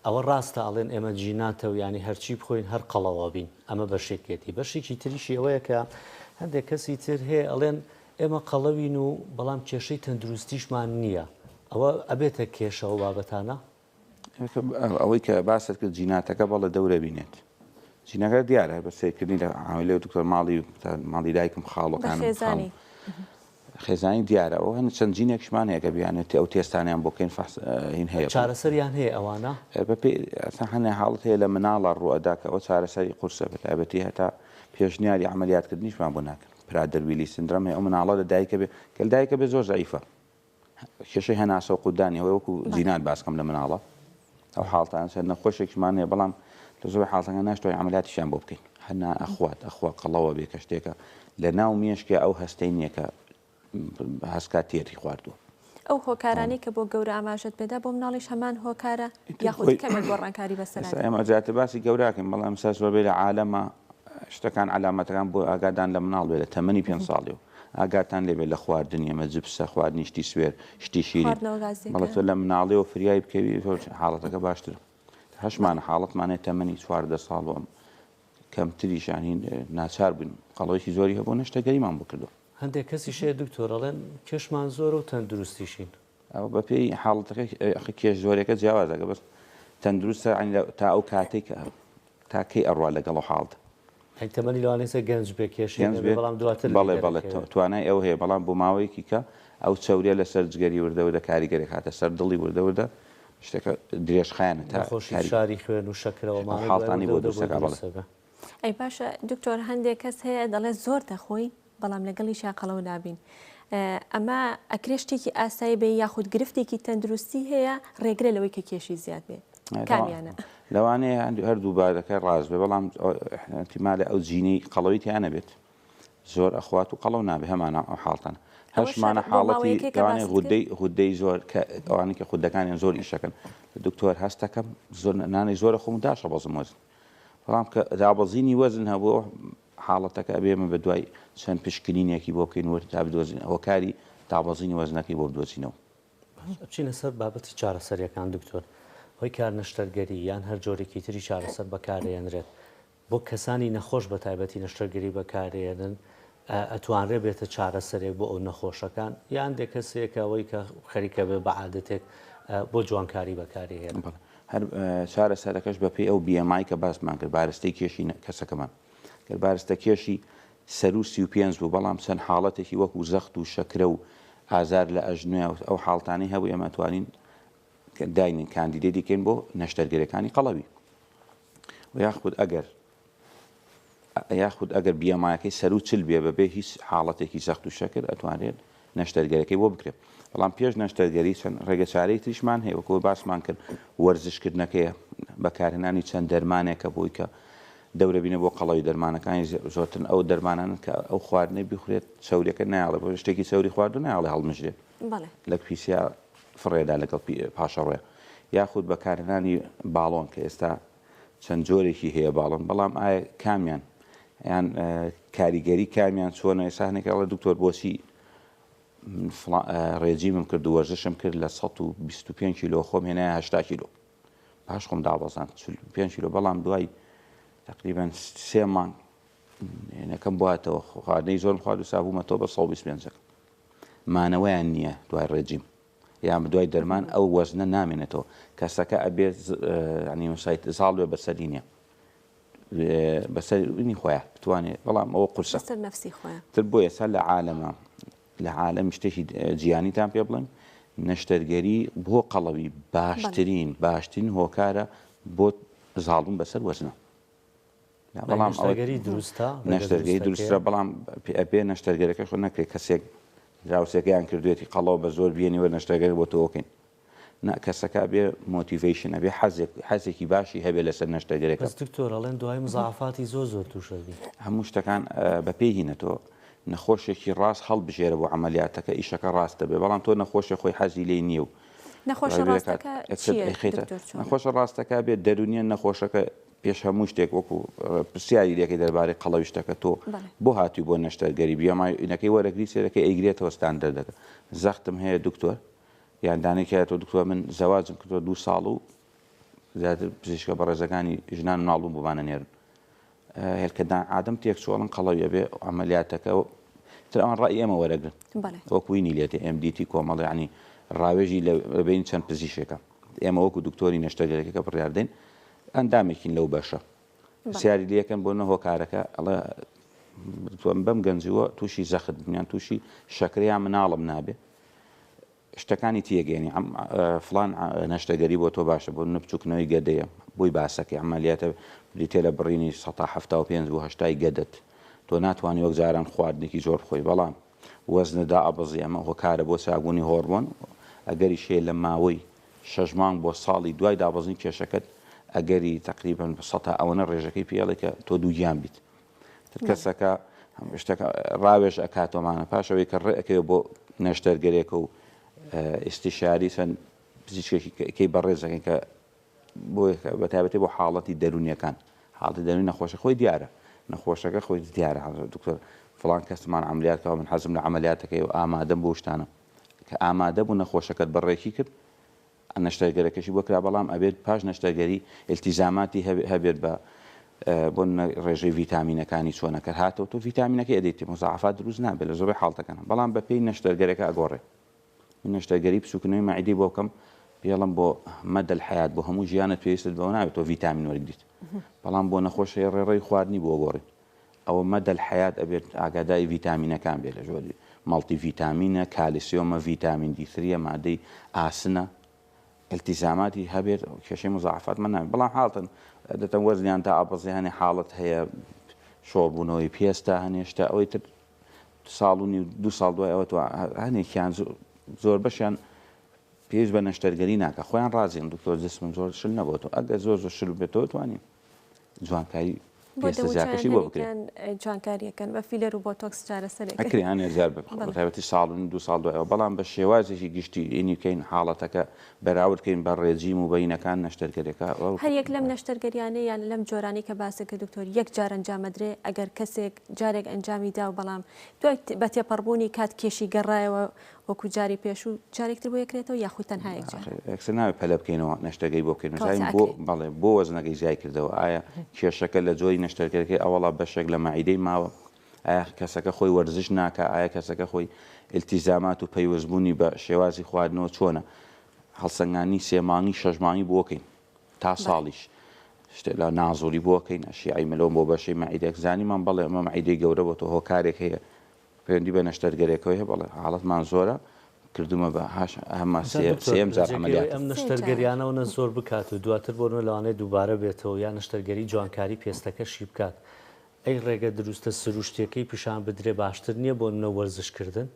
ئەوە ڕاستە ئەڵێن ئێمە جیناتە و ینی هەرچی بخۆین هەر قەڵەوە بین ئەمە بەشێکێتی بەشێکی تریشی ئەوەیە کە هەندێک کەسی تر هەیە ئەڵێن ئێمە قەڵەوین و بەڵام کێشەی تەندروستیشمان نییە ئەوە ئەبێتە کێشە ئەو بابەتانە؟ ئەوەی کە باست کرد جیناتەکە بەڵێ دەورە بینێت جینەکە دیارە بە سەیرکردنی لە عامیلە و دکتۆر ماڵی ماڵی دایکم خاڵەکانم خێزانی خێزانی دیارە ئەو هەن چەند جینێکشمان هەیە کە بیانێت ئەو تێستانیان بۆ بکەین فحص هین هەیە چارەسەریان هەیە ئەوانە بەپێی هەنێ حاڵەت هەیە لە مناڵە ڕوئەدا کە ئەو چارەسەری قورسە بە تایبەتی هەتا پێشنیاری عەمەلیاتکردنیشمان بۆ ناکەن Prader-Willi syndrome هەیە ئەو مناڵە لە دایکە بێ کە لە دایکە بێ زۆر زەعیفە کێشەی هەناسە و قودانی هەیە وەکو جینات باسکەم لە مناڵە ئەو حاڵتان چەند نەخۆشێکیمان هەیە بەڵام لە زۆر حاڵتەکان ناشتوانین عملیاتیشیان بۆ بکەین هەنا ئەخوات ئەخوا قەڵەوە بێ کە شتێکە لە ناو مێشکە ئەو هەستەی نییە کە هەستکات تێری خواردووە. ئەو هۆکارانەی کە بۆ گەورە ئاماژەت پێدا بۆ مناڵیش هەمان هۆکارە یاخود کەمێک گۆڕانکاری بەسەرا ئێستا ئێمە زیاتر باسی گەوراکەین بەڵام ئێستا زۆربەی لە عالەمە شتەکان عەلامەتەکان بۆ ئاگادان لە مناڵ بێ لە تەمەنی پێنج ساڵی و ئاگاتان لێ بێت لە خواردنی ئەمە جپسە خواردنی شتی سوێر شتی شیرین خواردنەوە گازیەکان بەڵێ تۆ لە مناڵیەوە فریای بکەوی زۆر حاڵەتەکە باشترە هەشمانە حاڵەتمان هەیە تەمەنی 14 ساڵ و ئەم کەمتریش یانی ناچار بووین قەڵەوێکی زۆری هەبوو نەشتەگەریمان بۆ کردووە. هەندێک کەسیش هەیە دکتۆر ئەڵێن کێشمان زۆرە و تەندروستیشین. ئەوە بەپێی حاڵەتەکە ئەخە کێش زۆرەکە جیاوازە گە بەس تەندروستە یانی تا ئەو کاتەی کە تا کەی ئەڕوا لەگەڵ ئەو حاڵتە. یانی تەمەنی لەوانەیە گەنج بێ کێشەی گەنج نەبێ بێت بەڵام دواتر لێی بەڵێ بەڵێ دەرەکەوێ. توانای ئەو هەیە بەڵام بۆ ماوەیەکی کە ئەو چەوریە لەسەر جگەری وردە وردە کاریگەری خاتە سەر دڵی وردە وردە شتەکە درێژخایەنە تا نەخۆشی فشاری خوێن و شەکرە ئەو ئەمانە دوای حاڵتانەی وردە بۆ وردە دروست بۆی دەکا بەڵێ. دروست دەبێ. ئەی باشە دکتۆر هەندێک کەس هەیە دەڵێت زۆر دەخۆین بەڵام لەگەڵیشا قەڵەو نابین ئەمە ئەکرێ شتێکی ئاسایی بێ یاخود گرفتێکی تەندروستی هەیە ڕێگرە لەوەی کە کێشی زیاد بێ کامیانە؟ لەوانەیە هەردوو بارەکە ڕاست بێ بەڵام احتیمالە ئەو جینەی قەڵەوی تیا نەبێت زۆر ئەخوات و قەڵەو نابێ هەمانە ئەو حاڵتانە. هەشمانە حاڵەتی لەوانەیە غودەی غودەی زۆر کە ئەوانەی کە خودەکانیان زۆر ئیشەکەن دکتۆر هەستەکەم زۆر نانی زۆرە خۆم داشەبەزم وەزن بەڵام کە دابەزینی وەزن هەبوو حاڵەتەکە ئەبێ ئێمە بەدوای چەند پشکنینێکی بۆ بکەین ورد تا بدۆزین هۆکاری دابەزینی وەزنەکەی بۆ بدۆزینەوە. باش ئەچینە سەر بابەتی چارەسەریەکان دکتۆر هۆی کار نەشتەرگەری یان هەر جۆرێکی تری چارەسەر بەکارێنرێت بۆ کەسانی نەخۆش بە تایبەتی نەشتەرگەری بەکارێنن ئەتوانرێ بێتە چارەسەرێک بۆ ئەو نەخۆشەکان یان دێ کەسێک ئەوەی کە خەریکە بێ بە عادەتێک بۆ جوانکاری بەکاری هێنن. هەر چارەسەرەکەش بەپێی ئەو BMI کە باسمان کرد بارستەی کێشی کەسەکەمان گەر بارستە کێشی سەروو 35 بوو بەڵام چەند حاڵەتێکی وەکو زەخت و شەکرە و ئازار لە ئەژنۆیا و ئەو حاڵتانەی هەبوو ئێمە توانین داینین candidate ی کەین بۆ نەشتەرگەرەکانی قەڵەوی و یاخود ئەگەر یاخود ئەگەر BMI ەکەی سەروو 40 بێ بەبێ هیچ حاڵەتێکی زەخت و شەکر ئەتوانرێت نەشتەرگەرەکەی بۆ بکرێت بەڵام پێش نەشتەرگەری چەند ڕێگەچارەی تریشمان هەیە وەکو باسمان کرد وەرزشکردنەکەیە بەکارهێنانی چەند دەرمانێکە بۆی کە دەورەبینە بۆ قەڵەوی دەرمانەکانی زۆرترن ئەو دەرمانانن کە ئەو خواردنەی بخورێت چەوریەکە نایەڵێ بۆ شتێکی چەوری خواردو نایەڵێ هەڵمژرێت لە پیسیا فڕێدا لەگەڵ پاشەڕۆیە یاخود بەکارهێنانی باڵۆن کە ئێستا چەند جۆرێکی هەیە باڵۆن بەڵام ئایا کامیان یان کاریگەری کامیان چۆنە ئێستا هەنێک ئەڵێ دکتۆر بۆچی ڕێجیمم کرد و وەرزشم کرد لە 125 کیلۆ خۆم هێنایە 80 کیلۆ پاش خۆم دابەزان 45 کیلۆ بەڵام دوای تقریبا سێ مانگ هێنەکەم بواتەوە خواردنەی زۆرم خوارد و سابوومەتەوە بە 125 مانەوەیان نییە دوای ڕێجیم یان دوای دەرمان ئەو وەزنە نامێنێتەوە کەسەکە ئەبێت ینی مسایت زاڵ بێ بەسەری نییە بەسەر خۆیان بتوانێت بەڵام ئەوە قورسە بەسەر نەفسی خۆیان تر بۆ ئێستا لە عالەمە لە عالەم شتێکی جیانیتان پێ بڵێم نەشتەرگەری بۆ قەڵەوی باشترین باشترین هۆکارە بۆ زاڵبوون بەسەر وەزنە بەڵام نەشتەرگەری دروستە نەشتەرگەری دروستە بەڵام ئەبێ نەشتەرگەرەکە خۆ نەکرێت کەسێک دراوسێکەیان کردوێتی قەڵەو بە زۆر بێنی وەر نەشتەرگەری بۆ تۆکەین نا کەسەکە ئەبێ motivation ئەبێ حەزێک حەزێکی باشی هەبێ لەسەر نەشتەرگەرەکە. بەس دکتۆر ئەڵێن دوای مزاعەفاتی زۆر زۆر توشەبی. هەموو شتەکان بەپێی هینە تۆ نەخۆشێکی ڕاست هەڵبژێرە بۆ عەمەلیاتەکە ئیشەکە ڕاست دەبێ بەڵام تۆ نەخۆشێ خۆی حەزی لێی نییە و نەخۆشە ڕاستەکە چییە دکتۆر چۆنە؟ نەخۆشە ڕاستەکە بێت دەروونیە نەخۆشەکە پێش هەموو شتێک وەکو پرسیاری لەکەی دەربارەی قەڵەوی شتەکە تۆ بۆ هاتووی بۆ نەشتەرگەری BMI ەکەی وەرەگری سێرەکەی ئەیگرێتەوە ستاندەردەکە زەختم هەیە دکتۆر یان دانەی کایەتەوە دکتۆر من زەواجم کردوە دوو ساڵ و زیاتر پزیشکە بەڕێزەکانی ژنان مناڵبوون بۆمانە نێرن هێلکەدان عادەم تێکچۆڵن قەڵەویە بێ عملیاتەکە تر ئەوان ڕای ئێمە وەرەگرن وەکوینی لێتێ MDT کۆمەڵ ینی ڕاوێژی لە بین چەند پزیشێکە ئێمە وەکو دکتۆری نەشتەرگەرەکە کە بڕیاردەین ئەندامێکین لەو بەشە پرسیاری لەکەن بۆ نە هۆکارەکە ئەڵێ بەم گەنجووە تووشی زەخت بوون یان تووشی شەکرەیان مناڵم نابێ شتەکانی تێگەیەنی فڵان نەشتەگەری بۆ تۆ باشە بۆ منە بچوکنەوەی گەدەیە بۆی باسەکەی عەمەلیاتە بریتیە لە بڕینی سەتا 75 بۆ هەشتای گەدەت تۆ ناتوانانی وەک جاران خواردنێکی زۆر بخۆی بەڵام وەزنە دائەبەزی ئەمە هۆکارە بۆ چاکبوونی هۆرمۆن ئەگەریش هەیە لە ماوەی شەش مانگ بۆ ساڵی دوای دابەزین کێشەکەت ئەگەری تقریبا سەتا ئەوەنە ڕێژەکەی پێڵێ کە تۆ دووگیان بیت تر کەسەکە شتەکە ڕاوێژ ئەکاتۆمانە پاش ئەوەی کە ڕێ ئەکەوێ بۆ نەشتەرگەرێکە و ئیستیشاری چەند پزیشکێکی کەی بەڕێز دەکەین کە بۆ بە تایبەتی بۆ حاڵەتی دەروونیەکان حاڵەتی دەروونی نەخۆشە خۆی دیارە نەخۆشەکە خۆی دیارە دکتۆر فڵان کەسمان عملیات کەەوە من حەزم لە عملیاتەکەی و ئامادەم بۆ شتانە کە ئامادە بوو نەخۆشەکەت بەڕێکی کرد نەشتەرگەرەکەشی بۆ کرا بەڵام ئەبێت پاش نەشتەرگەری ئیلتیزاماتی هەبێت بە بۆ ڕێژەی ڤیتامینەکانی چۆنە کە هاتەوە تۆ ڤیتامینەکەی ئەدەیت مزاعفات دروست نابێت لە زۆربەی حاڵتەکان بەڵام بە پێی نەشتەرگەرەکە ئەگۆڕێ من نەشتەرگەری بچووکنەوەی مەعیدەی بۆ بکەم پێڵم بۆ مەدەل حیات بۆ هەموو ژیانت پێویستت بەوە نابێت تۆ ڤیتامین وەرگریت بەڵام بۆ نەخۆش هەیە ڕێڕەوی خواردنی بۆ گۆڕین ئەوە مەدەل حەیات ئەبێت ئاگاداری ڤیتامینەکان بێت لە جۆری مەڵتی ڤیتامینە، کالیسیۆمە، ڤیتامین دی ثریە، مادەی ئاسنە، ئیلتیزاماتی هەبێت کێشەی مزاعەفاتمان نابێت بەڵام حاڵتن دەتەن وەزنیان دائەبەزێ هەنێ حاڵەت هەیە شۆڕبوونەوەی پێستە هەنێ شتە ئەوەی تر ساڵ و نیو دوو ساڵ دوای ئەوە تۆ هەنێکیان زۆر بەشیان پێویست بە نەشتەرگەری ناکە خۆیان ڕازین دکتۆر جسمم زۆر شل نەبۆتەوە ئەگەر زۆر زۆر شل بێتەوە توانین جوانکاری. پێستە زیاکەشی بۆ بکرێت. جوانکاریەکەن بە فیلەر و بۆتۆکس چارەسەرێک ئەکرێ هەنێ جار بە تایبەتی ساڵ و دوو ساڵ دوایەوە بەڵام بە شێوازێکی گشتی ئینی بکەین حاڵەتەکە بەراورد کەین بە ڕێجیم و بەینەکان نەشتەرگەریەکە هەر یەک لەم نەشتەرگەریانەی یان لەم جۆرانەی کە باست کرد دکتۆر یەک جار ئەنجام ئەدرێ ئەگەر کەسێک جارێک ئەنجامی دا و بەڵام دوای بە تێپەڕبوونی کات کێشی گەڕایەوە وەکو جاری پێشوو جارێک تر بۆ یەکرێتەوە یاخود تەنها یەک جار؟ یەکسەر نابێت پەلە بکەینەوە نەشتەرگەری بۆ بکەین بزانین بۆ بەڵێ بۆ وەزنەکەی زیای کردەوە ئایا کێشەکە لە جۆری نەشتەرگەرەکەی ئەوەڵا بەشێک لە مەعیدەی ماوە ئایا کەسەکە خۆی وەرزش ناکا ئایا کەسەکە خۆی ئیلتیزامات و پەیوەستبوونی بە شێوازی خواردنەوە چۆنە هەڵسەنگاندنی سێ مانگی شەش مانگی بۆ کەین تا ساڵیش شتێ لە نازوری بۆ کەین ئەشیعی ملۆن بۆ بەشەی مەعیدەک زانیمان بەڵێ ئەمە مەعیدەی گەورە بۆ تۆ هۆکارێک هەیە پەیوەندی بە نەشتەرگەرێکەوە هەیە بەڵێ حاڵەتمان زۆرە کردومە بە هاش هەمە سێیەم جار عەمەلیاتم. ئەم نەشتەرگەریانە ئەونە زۆر بکات و دواتر بۆ نمونە لەوانەیە دووبارە بێتەوە یا نەشتەرگەری جوانکاری پێستەکەشی بکات ئەی ڕێگە دروستە سروشتیەکەی پیشان بدرێ باشتر نیە بۆ نمونە وەرزش کردن؟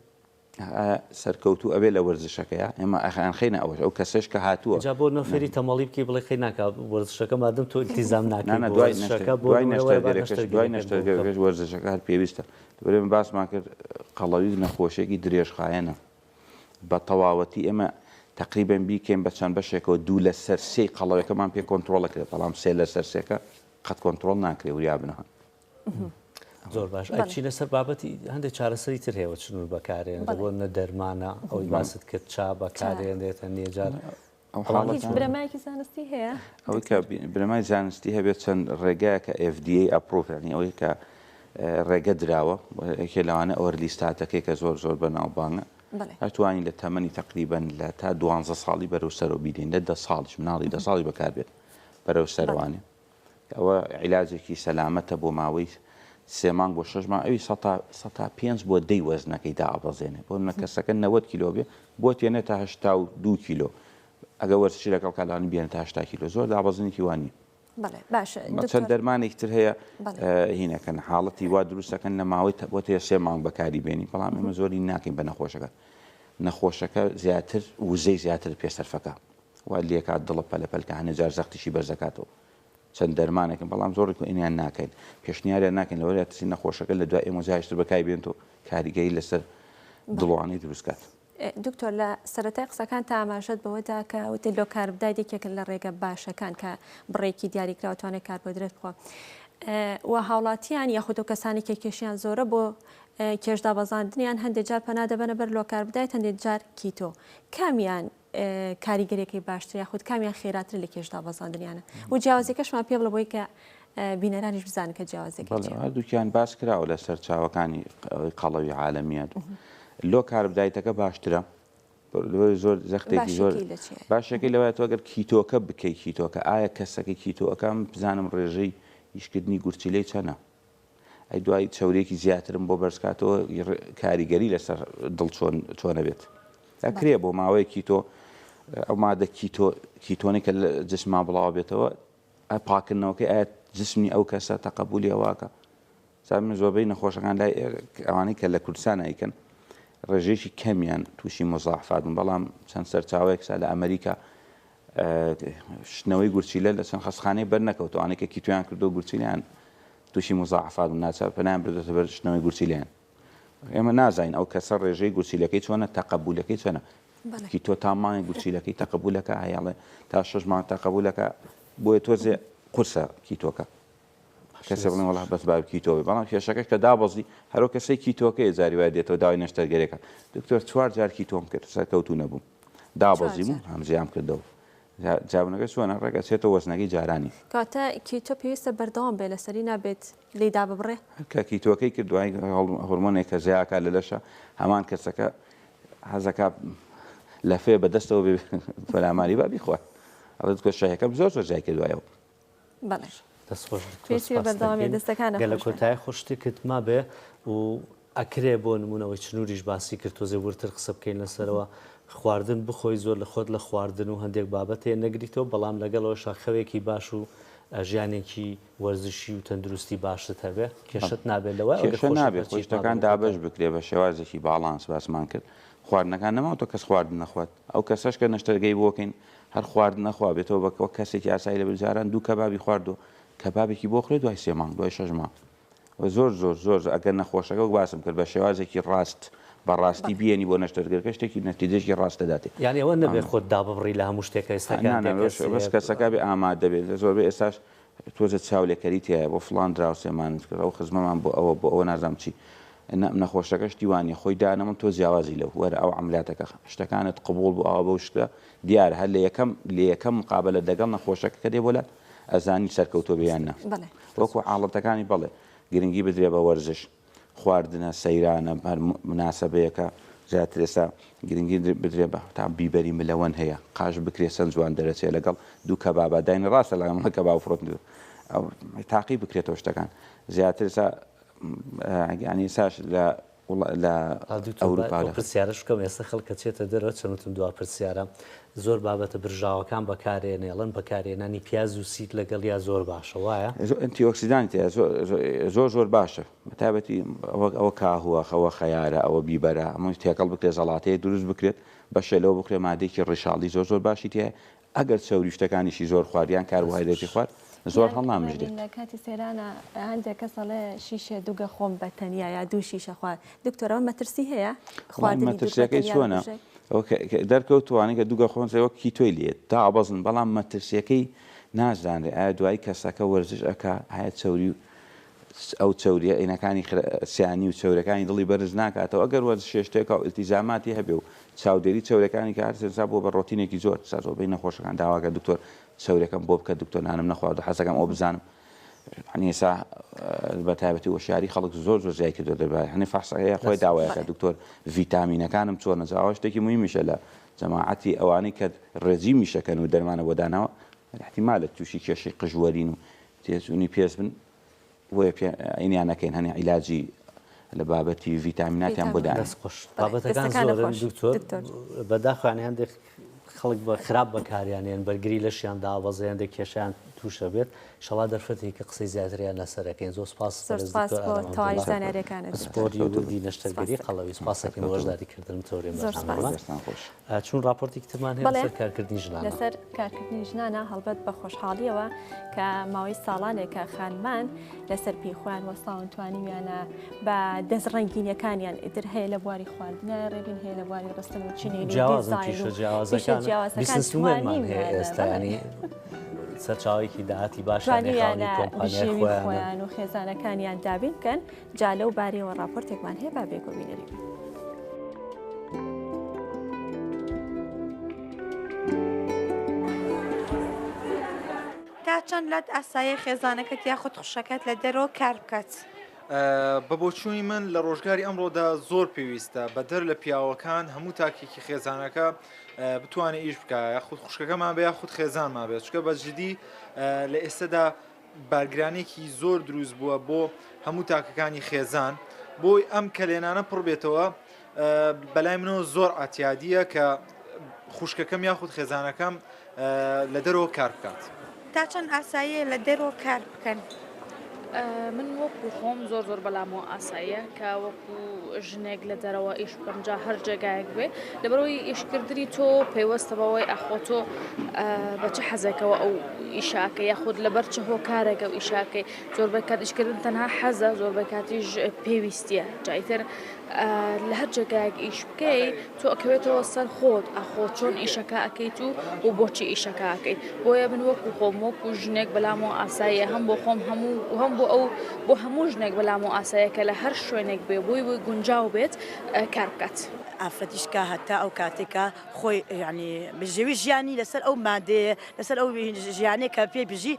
ئایا سەرکەوتوو ئەبێ لە وەرزشەکەیا؟ ئێمە ئەیانخەینە ئەوەش ئەو کەسەش کە هاتووە. جا بۆ نمونە فێری تەمەڵی بکەی بڵێ قەی ناکا وەرزشەکە مادەم تۆ ئیلتیزام ناکەی نا نا بۆ دوای وەرزشەکە بۆ دوای نمونە وەرە با نەشتەرگەرەکەش دوای نەشتەرگەریەکەت بۆ بکەم. نەشتەرگەرەکەش وەرزشەکە هەر پێویستە لەبەر ئێمە باسمان کرد قەڵەوی نەخۆشیەکی درێژخایەنە بە تەواوەتی ئێمە تەقریبەن بیکەین بە چەند بەشێکەوە دوو لەسەر سێی قەڵەوەکەمان پێ کۆنترۆڵ ئەکرێت بەڵام سێ لەسەر سێکە قەت کۆنترۆڵ ناکرێ وریا بن ها. زۆر باش ئەی بچینە سەر بابەتی هەندێک چارەسەری تر هەیە چنور بەکارێنرێت بۆ نە دەرمانە ئەوەی باست کرد چا بەکارێنرێت هەندێک جار هیچ بنەمایەکی زانستی هەیە؟ ئەوەی کە بنەمای زانستی هەبێت چەند ڕێگایە کە FDA approve یانی ئەوەی کە ڕێگە دراوە یەکێ لەوانە ئۆرلیستاتەکەی کە زۆر زۆر بەناوبانگە هەتوانی لە تەمەنی تقریبن لە تا دوانزە ساڵی بەرەو سەرەوە بیدەین لە دە ساڵیش مناڵی دە ساڵی بەکاربێت بەرەو سەروانێ ئەوە عیلاجێکی سەلامەتە بۆ ماوەی سێ مانگ بۆ شەش مانگ ئەوی سەتا سەتا پێنج بۆ دەی وەزنەکەی دائەبەزێنێ بۆ نمونە کەسەکە 90 کیلۆ بێ بۆ تێنێ تا 82 کیلۆ ئەگە وەرزشی لەگەڵ کا لەوانەیە بێنێ تا 80 کیلۆ زۆر دابەزینێکی وا نییە. بەڵێ باشە چەند دکتۆر دەرمانێکی تر هەیە بەڵێ هینەکەن حاڵەتی وا دروستەکەن لە ماوەی بۆ تێ سێ مانگ بەکاری بێنی بەڵام ئێمە زۆری ناکەین بە نەخۆشەکە نەخۆشەکە زیاتر وزەی زیاتر پێ سەرفەکە وای لێکات دڵە پەلە پەلکە هەنێ جار زەختیشی بەرزەکاتەوە چەند دەرمانێکن بەڵام زۆر ڕیکۆئینیان ناکەین پێشنیاریان ناکەین لەوەریا ترسی نەخۆشەکە لە دوای ئێمە جارێکی تر بەکاری بێنێت و کاریگەری لەسەر دڵۆانەی دروست کات. دکتۆر لە سەرەتای قسەکانتا ئاماژەت بەوە دا کە وتت low carb diet یەکێکە لە ڕێگە باشەکان کە بڕێکی دیاریکراو توانێت کاربۆهیدرات بخوا و هاوڵاتیان یاخود ئەو کەسانی کە کێشیان زۆرە بۆ کێش دابەزاندنیان هەندێک جار پەنا دەبەنە بەر low carb diet هەندێک جار کیتۆ کامیان کاریگەریەکەی باشترە یاخود کامیان خێراترە لە کێش دابەزاندنیانە و جیاوازیەکەشمان پێ بڵێ بۆی کە بینەرانیش بزانن کە جیاوازیەکەی چیە. هەردووکیان باس کراوە لە سەرچاوەکانی قەڵەوی عالەمیات low carb diet ەکە باشترە زۆر زەختێکی زۆر باشەکەی لەوەیە تۆ گەر کیتۆکە بکەی کیتۆکە ئایا کەسەکەی کیتۆکەم بزانم ڕێژەی ئیشکردنی گورچیلەی چەنە ئەی دوای چەورێکی زیاترم بۆ بەرزکاتەوە کاریگەری لەسەر دڵ چۆن چۆنە بێت ئەکرێ بۆ ماوەیە کیتۆ ئەو مادە کیتۆ کیتۆنی کە لە جسما بڵاو بێتەوە پاکردنەوەکەی ئایا جسمی ئەو کەسە تەقەبولی ئەوواکە من زۆربەی نەخۆشەکان لای ئەوانەی کە لە کوردستان ئەیکەن ڕێژەیەکی کەمیان تووشی مزاحفات بوون بەڵام چەند سەرچاوەیەک سا لە ئەمریکا شتنەوەی گورچیلە لە چەند خەستخانەی بەر نەکەوتەوە ئەوانەی کە کیتۆیان کردو گورچیلیان تووشی مزاعفات بوون ناچار پەنایان بردۆتە بەر شتنەوەی گورچیلەیان ئێمە نازانین ئەو کەسە ڕێژەی گورچیلەکەی چۆنە تەقەبولەکەی چۆنە کیتۆ تا مانگ گورچیلەکەی تەقەبولەکە هەیەڵێ تا شش مانگ تەقەبولەکە بۆیە تۆزێ قورسە کیتۆکە کەسێ بڵێن وەڵا بەس با کیتۆ بێ بەڵام کێشەکەش کە دابەزی هەرو کەسەی کیتۆکەیە جاری وایە دێتەوە داوای نەشتەرگەرێکە دکتۆر چوار جار کیتۆم کرد سەرکەوتوو نەبووم دابەزیم و هەمزیام کردەوە جابنەکە چۆنە ڕێک ئەچێتەوە وەزنەکەی جارانی. کەواتە کیتۆ پێویستە بەردەوام بێ لەسەری نابێت لێی داببڕێ؟ هەر کە کیتۆکەی کرد دوای هۆرمۆنێک کە زیاکا لە لەشە هەمان کەسەکە حەزەکا لەفێ بە دەستەوە بێ پەلاماری با بیخوات ئەڵێ دکتۆر شەهیەکەم زۆر زۆر زیای کرد دوایەوە. بەڵێ. دەست خۆش دکتۆر پێویستی بە سپاست بەردەوامیە دەکەین. دەستەکانت گەر لە خۆش بێت. کۆتایی خۆ شتێکت مابێ و ئەکرێ بۆ نموونە ئەوەی چنووریش باسی کرد تۆزێ وردتر قسە بکەین لەسەرەوە خواردن بخۆی زۆر لە خۆت لە خواردن و هەندێک بابەت هەیە نەگریتەوە بەڵام لەگەڵ ئەوەشا خەوێکی باش و ژیانێکی وەرزشی و تەندروستی باشت هەبێ کێشەت نابێت لەوە ئەگەر کێشە خۆشت نابێ خۆی هەرچیت مابێ شتەکان لە دابەش کۆتایی. بکرێ بە شێوازێکی باڵانس باسمان کرد خواردنەکان نەماوتە کەس خواردن نەخوات ئەو کەسەش کە نەشتەرگەی بۆکەین هەر خواردن نەخوا بێتەوە بە وەک کەسێکی ئاسایی لە بن جاران دوو کەبابی خواردووە. کەبابێکی بۆ خوێ دوای سێ مانگ دوای شەش مانگ و زۆر زۆر زۆر ئەگەر نەخۆشەکە وەک باسم کرد بە شێوازێکی ڕاست بە ڕاستی بیێنی بۆ نەشتەرگەرەکە شتێکی نەتیجەیەکی ڕاست دەداتێ. یانی ئەوە نەبێ خۆت داببڕی لە هەموو شتێک ئێستا کە هەندێک کەس نا نا بەس کەسەکە بێ ئامادە بێت زۆربەی ئێستاش تۆزێ چاولێکەری تیایە بۆ فڵان دراوسێمان کرد ئەو خزمەمان بۆ ئەوە بۆ ئەوە نازانم چی نا نەخۆشەکە شتی وانیە خۆی دانەمەم تۆ جیاوازی لەو وەرە ئەو عەملیاتەکە شتەکانت قبوڵ بوو ئاوا بەو شتە دیارە هەر لە یەکەم لە یەکەم مقابەلە دەگەڵ نەخۆشەکە کە دێ بۆ لات ئەزانی سەرکەوتووە بێ یان نا وەکو حاڵەتەکانی بەڵێ گرنگی بدرێ بە وەرزش خواردنە سەیرانە هەر مناسەبەیەکە زیاتر ئێستا گرنگی بدرێ بە تا بیبەری ملەوەن هەیە قاش بکرێ چەند جوان دەرەچێ لەگەڵ دوو کەبابا داینی ڕاستە لەگەڵ من کەباب فرۆتن ئەو تاقی بکرێتەوە شتەکان زیاتر ئێستا یانی ئێستاش لە لە ئەوروپا ئەو پرسیارەش بکەم ئێستا خەڵک کە چێتە دەرەوە چەند وتم دوا پرسیارە زۆر بابەتە برژاوەکان بەکارێنێ ئەڵێن بەکارهێنانی پیاز و سیر لەگەڵیا زۆر باشە وایە؟ ئەنتی ئۆکسیدانی تێیە زۆر زۆر باشە بەتایبەتی وەک ئەوە کاهووە ئەوە خەیارە ئەوە بیبەرە هەمووی تێکەڵ بکرێت زەڵاتەیە دروست بکرێت بەشێ لەوە بخورێت مادەیەکی ڕیشاڵی زۆر زۆر باشی تێیە ئەگەر چەوری شتەکانیشی زۆر خوارد یان کاربۆهایدرێتی خوارد زۆر هەڵنامژرێت. لە کاتی سەیرانە هەندێک کەس ئەڵێ شیشە دووگە خۆم بە تەنیا یا دوو شیشە خوارد دکتۆر ئەوە مەترسی هەیە خواردنی دووگ بە مەترسیەکەی تەنیا لە چۆنە ڕۆژێک؟ ئەوە کە دەرکەوتووانەی کە دووگە خۆن وەک کیتۆی لێت دابەزن بەڵام مەترسیەکەی نازانرێ ئایا دوایی کەسەکە وەرزش ئەکا ئایا چەوری و ئەو چەوریە ئینەکانی سیانی و چەورەکانی دڵی بەرز ناکاتەوە ئەگەر وەرزشێ شتێکا و ئیلتیزاماتی هەبێ و چاودێری چەورەکانی کە هەر سا بووە بە ڕۆتینێکی زۆر سا زۆربەی نەخۆشەکان داواکە دکتۆر چەورەکەم بۆ بکە دکتۆر نانم نەخواردو حەزەکەم ئەوە بزانم یعنی ئێستا بە تایبەتی هۆشیاری خەڵک زۆر زۆر زیای کردو دەربارەی هەنێ فەحسەکەی خۆی داوایەکە دکتۆر ڤیتامینەکانم چۆنە جا ئەوە شتێکی موهیمیشە لە جەماعەتی ئەوانەی کە ڕێجیمیشەکەن و دەرمانە بۆ داناوە احتیمالە تووشی کێشەی قژوەرین و تێچوونی پێست بن بۆیە پێ ئینیان نەکەین هەنێ عیلاجی لە بابەتی ڤیتامیناتیان بۆ دانێن. دەست خۆش بابەتەکان زۆرن دکتۆر بەداخەوە یانی هەندێک خەڵک بە خراپ بەکاریان یان بەرگری لەشیان دابەزێ هەندێک کێشیان تووشە بێت شەڵا دەرفەتێک کە قسەی زیاتریان لەسەر ئەکەین زۆر سپاس زۆر سپاس بۆ تەواوی زانیاریەکانت پسپۆری وردی نەشتەرگەری قەڵەوی سپاسەکەین بۆ بەشداری کردن تەورێن زۆر سپاس چون ڕاپۆرتێکی ترمان هەیە لەسەر کارکردنی ژنانە. لەسەر کارکردنی ژنانە هەڵبەت بە خۆشحاڵیەوە کە ماوەی ساڵانێکە خانمان لەسەر پێی خۆیان وەستاون توانیویانە بە دەست ڕەنگینەکانیان ئیتر هەیە لە بواری خواردنە ڕێبین هەیە لە بواری ڕستن و چنین و دیزاین و جیاوازەکان جیاوازەکان هەیە ئێستا ینی سەرچاوێکی داهاتی باش توانیویانە بژێوی خۆیان و خێزانەکانیان دابین بکەن جا لەو بارەیەوە ڕاپۆرتێکمان هەیە با بێگۆ بینەری بین. تا چەند لات ئاساییە خێزانەکەت یاخود خوشەکەت لە دەرەوە کار بکات؟ بە بۆچوونی من لە ڕۆژگاری ئەمڕۆدا زۆر پێویستە بەدەر لە پیاوەکان هەموو تاکێکی خێزانەکە بتوانێت ئیش بکە یاخود خوشکەکەمان بێ یاخود خێزانمان بێت چکە بە جدی لە ئێستەدا بارگرانیەکی زۆر دروست بووە بۆ هەموو تاکەکانی خێزان بۆی ئەم کەلێنانە پڕ بێتەوە بەلای منەوە زۆر ئاتیادیە کە خوشکەکەم یاخود خێزانەکەم لە دەرەوە کار بکات. تا چەند ئاساییە لە دەرەوە کار بکەن؟ من وەکو خۆم زۆر زۆر بەلامەوە ئاساییە کە وەکو ژنێک لە دەرەوە ئیش بکەم جا هەر جێگایەک بێ لەبەرئەوەی ئیشکردنی تۆ پەیوەستە بەوەی ئاخۆ تۆ بە چ حەزێکەوە ئەو ئیشاکە یاخود لەبەر چ هۆکارێک ئەو ئیشاکەی زۆربەی کات ئیشکردن تەنها حەزە زۆربەی کاتیش پێویستیە جا ئیتر لە هەر جێگایەک ئیش بکەی تۆ ئەکەوێتەوە سەر خۆت ئاخۆ چۆن ئیشەکە ئەکەیت و و بۆچی ئیشەکە ئەکەیت بۆیە من وەکو خۆم وەکو ژنێک بەلامەوە ئاساییە هەم بۆ خۆم هەموو هەم بۆ ئەو بۆ هەموو ژنێک بەلامەوە ئاساییە کە لە هەر شوێنێک بێ بۆی بۆی گونجاو بێت کار بکات. ئافرەتیش کە هەتا ئەو کاتەی کە خۆی یانی بژێوی ژیانی لەسەر ئەو مادەیە لەسەر ئەو ژیانەی کە پێی بژی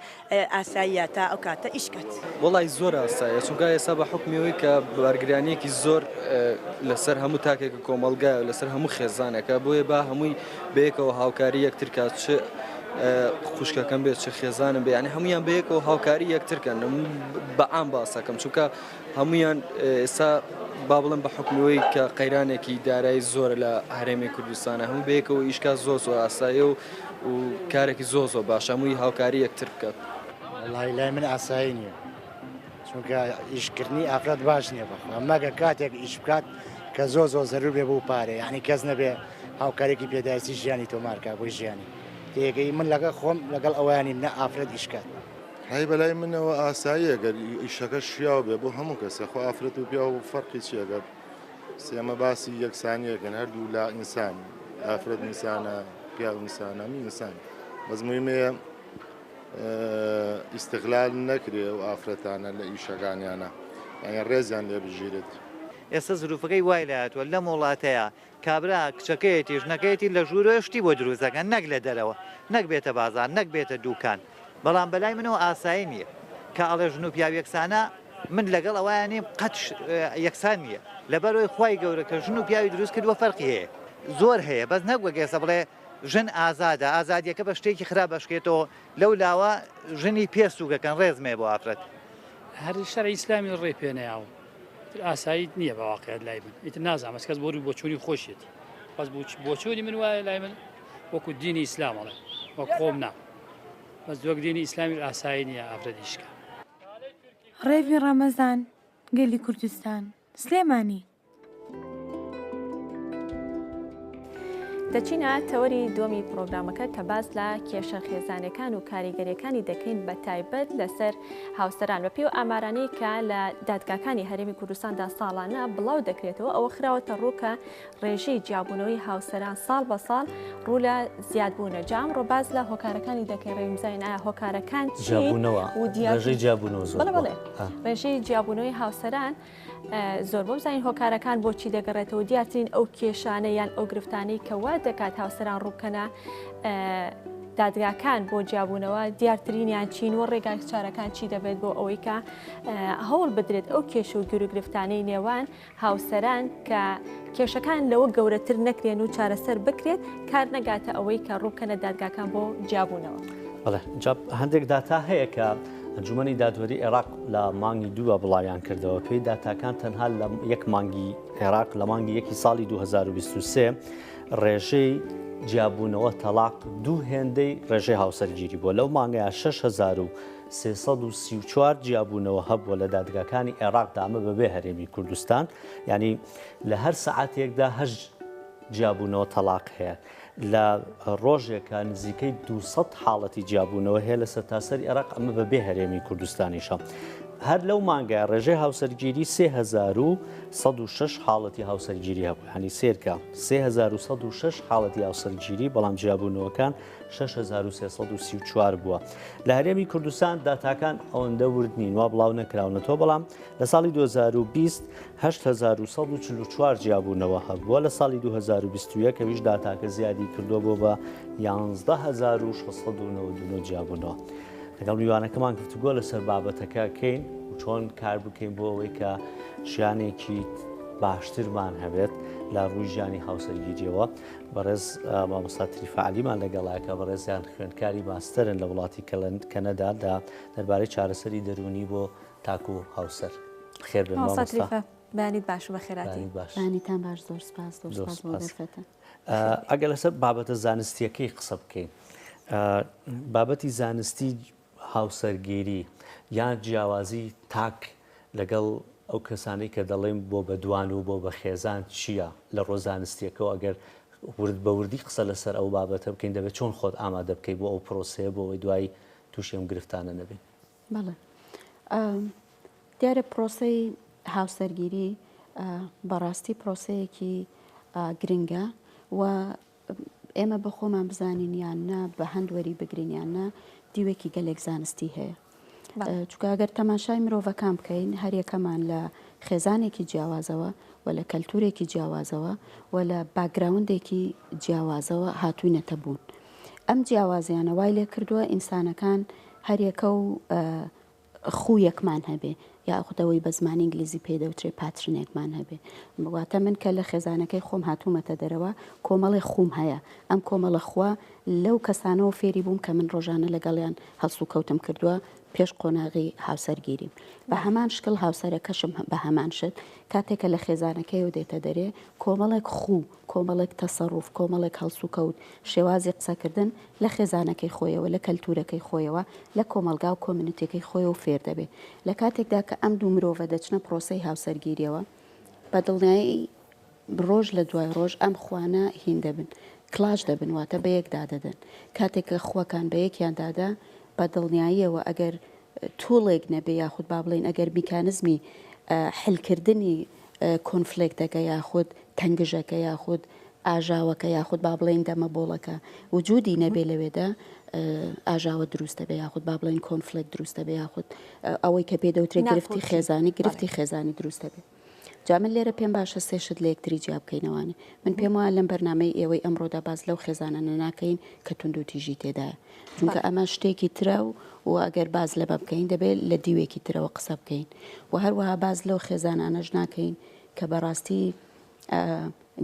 ئاساییە تا ئەو کاتە ئیش کات. وەڵای زۆر ئاساییە چونکە ئێستا بە حوکمی ئەوەی کە بارگرانیەکی زۆر لەسەر هەموو تاکێکی کۆمەڵگایە و لەسەر هەموو خێزانێکە بۆیە با هەمووی بەیەکەوە هاوکاری یەکتر کات چ خوشکەکەم بێت چ خێزانم بێ یعنی هەمویان بەیەکەوە هاوکاری یەکتر کەن بە عام باسەکەم چونکە هەمویان ئێستا با بڵێم بە حوکمی ئەوەی کە قەیرانێکی دارایی زۆرە لە هەرێمی کوردستانە هەموو بەیەکەوە ئیشکا زۆر زۆر ئاساییە و و کارێکی زۆر زۆر باشە هەمووی هاوکاری یەکتر بکات. وەڵی لای من ئاسایی نییە چونکە ئیشکردنی ئافرەت باش نییە بەخوا مەگە کاتێک ئیش بکات کە زۆر زۆر زەرور بێ بۆ پارێ یعنی کەس نەبێ هاوکارێکی پێداویستی ژیانی تۆمارکە بۆی ژیانی تێگەی من لەگەڵ خۆم لەگەڵ ئەویانیم نە ئافرەت ئیشکات. هەی بەلای منەوە ئاساییە گەر ئیشەکە شیاو بێ بۆ هەموو کەسێ خۆ ئافرەت و پیاو فەرقی چییە گەر سێمە باسی یەکسانیەکەن هەردوو لا ئینسان ئافرەت ئینسانە پیاو ئینسانە هەموو ئینسان بەس مهمەیە ئیستغلال نەکرێ ئەو ئافرەتانە لە ئیشەکانیانە یانی ڕێزیان لێ بگیرێت. ئێستا زروفەکەی وای لێهاتووە لەم وڵاتەیا کابرا کچەکەیەتی ژنەکەیەتی لە ژوورەوە شتی بۆ دروست دەکەن نەک لە دەرەوە نەک بێتە بازاڕ نەک بێتە دوکان بەڵام بەلای منەوە ئاسایی نییە کە ئەڵێ ژن و پیاو یەکسانە من لەگەڵ ئەوەیا نیم قەت یەکسان نییە لەبەرئەوەی خوای گەورە کە ژن و پیاوی دروست کردووە فەرقی هەیە زۆر هەیە بەس نەک وەک ئێستا بڵێ ژن ئازادە ئازادیەکە بە شتێکی خراپ ئەشکێتەوە لەو لاوە ژنی پێ سوکەکەن ڕێزم هەیە بۆ ئافرەت. هەر شەرعی ئیسلامی ڕێ پێ نەیاوم ئیتر ئاسایی نییە بە واقعیت لای من ئیتر نازانم بەس کەس بۆ بۆچوونی خۆشیەتی بەس بۆچوونی من وایە لای من وەکو دینی ئیسلام ئەڵێ وەک خۆم نا بەس وەک دینی ئیسلامی ئاسایی نییە ئافرەت ئیشکا. ڕێڤین ڕەمەزان، گەلی کوردستان، سلێمانی. دەچینە تەوەری دووەمی پرۆگرامەکە کە باس لە کێشە خێزانەکان و کاریگەریەکانی دەکەین بە تایبەت لەسەر هاوسەران بە پێی ئامارانەی کە لە دادگاکانی هەرێمی کوردستاندا ساڵانە بڵاو دەکرێتەوە ئەوە خراوەتە ڕوو کە ڕێژەی جیابوونەوەی هاوسەران ساڵ بە ساڵ ڕوو لە زیادبوونە جام ڕۆباز لە هۆکارەکانی دەکەین ڕێمزین ئایا هۆکارەکان جیابوونەوە و ڕێژەی جیابوونەوە زۆر بەڵێ ڕێژەی جیابوونەوەی هاوسەران زۆر بۆ بزانین هۆکارەکان بۆچی دەگەڕێتەوە دیارترین ئەو کێشانە یان ئەو گرفتانەی کە وا دەکات هاوسەران ڕووبکەنە دادگاکان بۆ جیابوونەوە دیارترینیان چین و ڕێگای چارەکان چی دەبێت بۆ ئەوەی کە هەوڵ بدرێت ئەو کێش و گیروگرفتانەی نێوان هاوسەران کە کێشەکان لەوە گەورەتر نەکرێن و چارەسەر بکرێت کار نەگاتە ئەوەی کە ڕووبکەنە دادگاکان بۆ جیابوونەوە. بەڵێ جا هەندێک داتا هەیە کە ئەنجومەنی دادوەری عێراق لە مانگی دووە بڵاویان کردەوە پێی داتاکان تەنها لە یەک مانگی عێراق لە مانگی یەکی ساڵی 2023 ڕێژەی جیابوونەوە تەلاق دوو هێندەی ڕێژەی هاوسەرگیری بووە لەو مانگەیە 6334 جیابوونەوە هەبووە لە دادگاکانی عێراقدا ئەمە بەبێ هەرێمی کوردستان یعنی لە هەر سەعاتێکدا هەش جیابوونەوە تەلاق هەیە لە ڕۆژێکا نزیکەی 200 حاڵەتی جیابوونەوە هەیە لە سەرتاسەری عێراق ئەمە بەبێ هەرێمی کوردستانیشە. هەر لەو مانگە ڕێژەی هاوسەرگیری 3106 حاڵەتی هاوسەرگیری هەبوو هەنی سێرکە 3106 حاڵەتی هاوسەرگیری بەڵام جیابوونەوەکان 6334 بووە. لە هەرێمی کوردستان داتاکان ئەوەندە ورد نین وا بڵاو نەکراونەتەوە بەڵام لە ساڵی 2020 8144 جیابوونەوە هەبووە لە ساڵی 2021 ئەویش داتاکە زیادی کردووە بۆ بە 11699 جیابوونەوە. لەگەڵ میوانەکەمان گفتوگۆ لەسەر بابەتەکە کەین و چۆن کار بکەین بۆ ئەوەی کە ژیانێکی باشترمان هەبێت لە ڕووی ژیانی هاوسەرگیریەوە بەڕێز مامۆستا تریفە عەلیمان لەگەڵایە کە بەڕێزیان خوێندکاری ماستەرن لە وڵاتی کەنەدا دا دەربارەی چارەسەری دەروونی بۆ تاک و هاوسەر. خێر بێن مامۆستا مامۆستا. تریفە بەیانیت باش و بەخێرهاتی. بەیانیت باش. بەیانیتان باش زۆر سپاس زۆر زۆر سپاس بۆ سپاس. دەرفەتە. ئەگەر لەسەر بابەتە زانستییەکەی قسە بکەین بابەتی زانستی هاوسەرگیری یان جیاوازی تاک لەگەڵ ئەو کەسانەی کە دەڵێن بۆ بە دوان و بۆ بە خێزان چییە؟ لە ڕووە زانستییەکەوە ئەگەر ورد بە وردی قسە لەسەر ئەو بابەتە بکەین دەبێت چۆن خۆت ئامادە بکەیت بۆ ئەو پرۆسەیە بۆ ئەوەی دوایی تووشی ئەم گرفتانە نەبین؟ بەڵێ دیارە پرۆسەی هاوسەرگیری بەڕاستی پرۆسەیەکی گرنگە و ئێمە بە خۆمان بزانین یان نا، بە هەند وەری بگرین یان نا، دیوێکی گەلێک زانستی هەیە. چونکە ئەگەر تەماشای مرۆڤەکان بکەین، هەریەکەمان لە خێزانێکی جیاوازەوە و لە کەلتورێکی جیاوازەوە و لە باکگراوندێکی جیاوازەوە هاتووینەتە بوون. ئەم جیاوازیانە وای لێکردووە ئینسانەکان هەریەکە و خوویەکمان هەبێ یاخود ئەوەی بە زمانی ئینگلیزی پێی دەوترێ pattern ێکمان هەبێ واتە من کە لە خێزانەکەی خۆم هاتوومەتە دەرەوە کۆمەڵێ خووم هەیە ئەم کۆمەڵە خووە لەو کەسانەوە فێری بووم کە من ڕۆژانە لەگەڵیان هەڵسوکەوتم کردووە پێش قۆناغی هاوسەرگیریم بە هەمان شکڵ هاوسەرەکەشم بە هەمان شت کاتێک کە لە خێزانەکەیەوە دێتە دەرێ کۆمەڵێک خوو کۆمەڵێک تەسەروف، کۆمەڵێک هەڵسوکەوت، شێوازی قسەکردن لە خێزانەکەی خۆیەوە، لە کەلتورەکەی خۆیەوە، لە کۆمەڵگا و community ەکەی خۆیەوە فێر دەبێ. لە کاتێکدا کە ئەم دوو مرۆڤە دەچنە پرۆسەی هاوسەرگیریەوە، بە دڵنیایی ڕۆژ لە دوای ڕۆژ ئەم خوانە هین دەبن، clash دەبن، واتە بە یەکدا دەدەن. کاتێک کە خوەکان بە یەکیان دادا، بە دڵنیاییەوە ئەگەر. tool ێک نەبێ یاخود با بڵێین ئەگەر میکانزمی حلکردنی conflict ەکە یاخود تەنگژەکە یاخود ئاژاوەکە یاخود با بڵێین دەمەبۆڵەکە وجودی نەبێ لەوێدا ئاژاوە دروست دەبێ یاخود با بڵێین conflict دروست دەبێ یاخود ئەوەی کە پێ دەوترێت گرفتی خێزانی گرفتی خێزانی دروست دەبێ. جا من لێرە پێم باشە سێ شت لە یەکتری جیا بکەینەوانێ. من پێم وایە لەم بەرنامەی ئێوەی ئەمڕۆدا باس لەو خێزانانە ناکەین کە توندوتیژی تێدایە. چونکە ئەمە شتێکی ترە و ئەگەر باس لەمە بکەین دەبێت لە دیوێکی ترەوە قسە بکەین. و هەروەها باس لەو خێزانانەش ناکەین کە بەڕاستی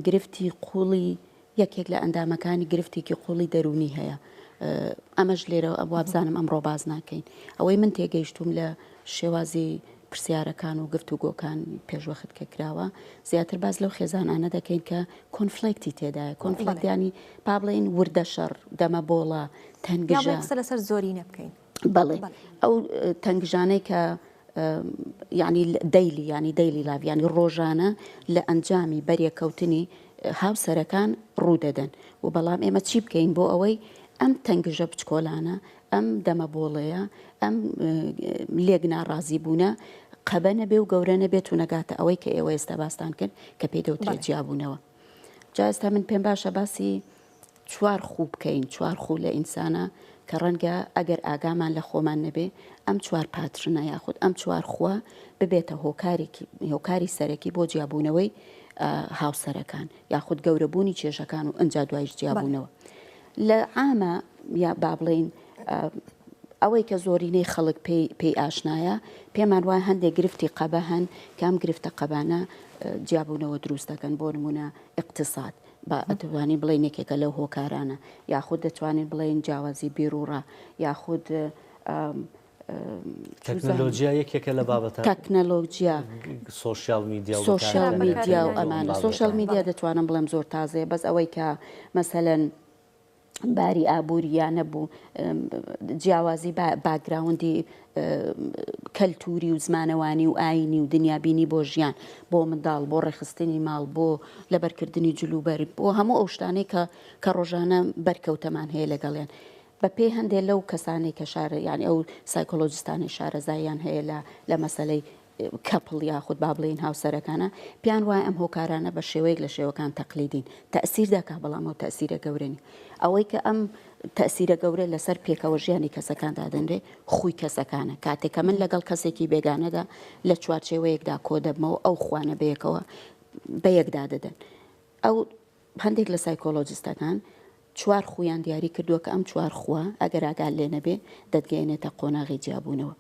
گرفتی قوڵی یەکێک لە ئەندامەکانی گرفتێکی قوڵی دەروونی هەیە ئەمەش لێرە وابزانم ئەمڕۆ باز ناکەین ئەوەی من تێگەیشتوم لە شێوازی پرسیارەکان و گفتوگۆکان پێشوەخت کە کراوە زیاتر باز لەو خێزانانە دەکەین کە conflict ی تێدایە conflict ینی با بڵێین وردە شەڕ دەمە بۆڵە تەنگژە قسە لەسەر زۆری نەبکەین بەڵێ ئەو تەنگژانەی کە یانی daily یانی daily life یانی ڕۆژانە لە ئەنجامی بەریەکەوتنی هاوسەرەکان ڕوودەدەن و بەڵام ئێمە چی بکەین بۆ ئەوەی ئەم تەنگژە بچکۆلانە ئەم دەمە بۆڵەیە ئەم لێک ناڕازی بوونە قەبە نەبێ و گەورە نەبێت و نەگاتە ئەوەی کە ئێوە ئێستا باستان کرد کە پێی دەوترێت جیابوونەوە جا ئێستا من پێم باشە باسی چوار خوو بکەین، چوار خوو لە ئینسانا کە ڕەنگە ئەگەر ئاگامان لە خۆمان نەبێ ئەم چوار pattern ە یاخود ئەم چوار خووە ببێتە هۆکارێکی هۆکاری سەرەکی بۆ جیابوونەوەی هاوسەرەکان یاخود گەورەبوونی کێشەکان و ئنجا دوایش جیابوونەوە لە عامە یا با بڵێین ئەوەی کە زۆرینەی خەڵک پێی پێی ئاشنایە پێمان وایە هەندێک گرفتی قەبە هەن کە ئەم گرفتە قەبانە جیابوونەوە دروست دەکەن بۆ نمونە ئیقتساد با ئەتوانین بڵێین یەکێکە لەو هۆکارانە یاخود دەتوانین بڵێین جیاوازی بیروڕا یاخود تەکنەلۆجیا یەکێکە لە بابەتە تەکنەلۆجیا social media و social media و ئەمانە social media دەتوانم بڵێم زۆر تازەیە بەس ئەوەی کە مەسەلەن باری ئابووری یا نەبوو جیاوازی background ی کەلتوری و زمانەوانی و ئاینی و دنیابینی بۆ ژیان بۆ منداڵ بۆ ڕێکخستنی ماڵ بۆ لەبەرکردنی جلوبەرگ بۆ هەموو ئەو شتانەی کە کە ڕۆژانە بەرکەوتەمان هەیە لەگەڵیان بەپێی هەندێک لەو کەسانەی کە شارە یعنی ئەو psychologist انەی شارەزاییان هەیە لە لە مەسەلەی couple یاخود با بڵێین هاوسەرەکانە پێیان وایە ئەم هۆکارانە بە شێوەیەک لە شێوەکان تەقلیدین تەئسیر دەکا بەڵام ئەو تەئسیرە گەورە نیە ئەوەی کە ئەم تەئسیرە گەورە لەسەر پێکەوە ژیانی کەسەکان دادەنرێ خوی کەسەکانە کاتێک کە من لەگەڵ کەسێکی بێگانەدا لە چوارچێوەیەکدا کۆ دەبمەوە ئەو خوانە بەیەکەوە بەیەکدا دەدەن ئەو هەندێک لە psychologist ەکان چوار خوویان دیاری کردووە کە ئەم چوار خووە ئەگەر ئاگات لێ نەبێ دەتگەیەنێتە قۆناغی جیابوونەوە.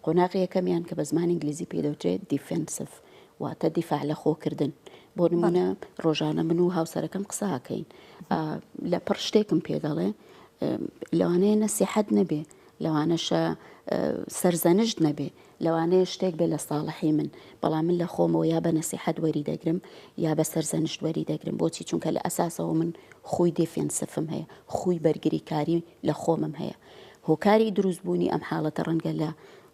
قۆناغی یەکەمیان کە بە زمانی ئینگلیزی پێی دەوترێت defensive واتە دیفاع لە خۆکردن. بۆ نموونە ڕۆژانە من و هاوسەرەکەم قسە ئەکەین لە پڕ شتێکم پێ دەڵێ لەوانەیە نەسیحەت نەبێ لەوانەشە سەرزەنشت نەبێ لەوانەیە شتێک بێ لە ساڵحی من، بەڵام من لە خۆمەوە یا بە نەسیحەت وەری دەگرم یا بە سەرزەنشت وەری دەگرم، بۆچی؟ چونکە لە ئەساسەوە من خووی defensive م هەیە، خووی بەرگریکاری لە خۆمم هەیە. هۆکاری دروست بوونی ئەم حاڵەتە ڕەنگە لە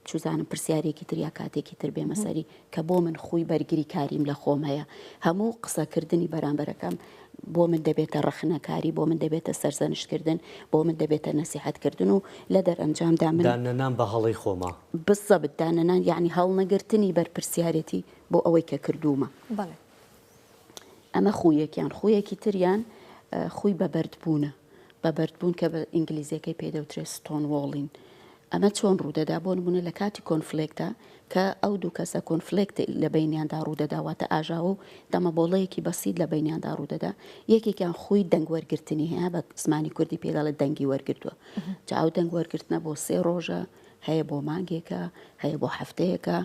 چوزانم پرسیارێکی تر یا کاتێکی تر بێمە سەری کە بۆ من خووی بەرگریکاریم لە خۆم هەیە. هەموو قسەکردنی بەرامبەرەکەم بۆ من دەبێتە ڕەخنەکاری، بۆ من دەبێتە سەرزەنشتکردن، بۆ من دەبێتە نەسیحەتکردن و لە دەرئەنجامدا من. داننەنان بە هەڵەی خۆما. بالضبط داننەنان یەعنی هەڵنەگرتنی بەرپرسیارێتی بۆ ئەوەی کە کردوومە. بەڵێ. ئەمە خوویەکیان. خوویەکی تریان خووی بە بەردبوونە. بە بەردبوون کە بە ئینگلیزیەکەی پێی دەوترێت stonewalling. ئەمە چۆن ڕوودەدا؟ بۆ نموونە لە کاتی conflict ا کە ئەو دوو کەسە conflict لە بەینیاندا ڕوودەدا واتە ئاژاوە و دەمەبۆڵەیەکی بەسیت لە بەینیاندا ڕوودەدا یەکێکیان خووی دەنگ وەرگرتنی هەیە بە زمانی کوردی پێی دەڵێت دەنگی وەرگرتووە جا ئەو دەنگ وەرگرتنە بۆ سێ ڕۆژە هەیە بۆ مانگێکە هەیە بۆ هەفتەیەکە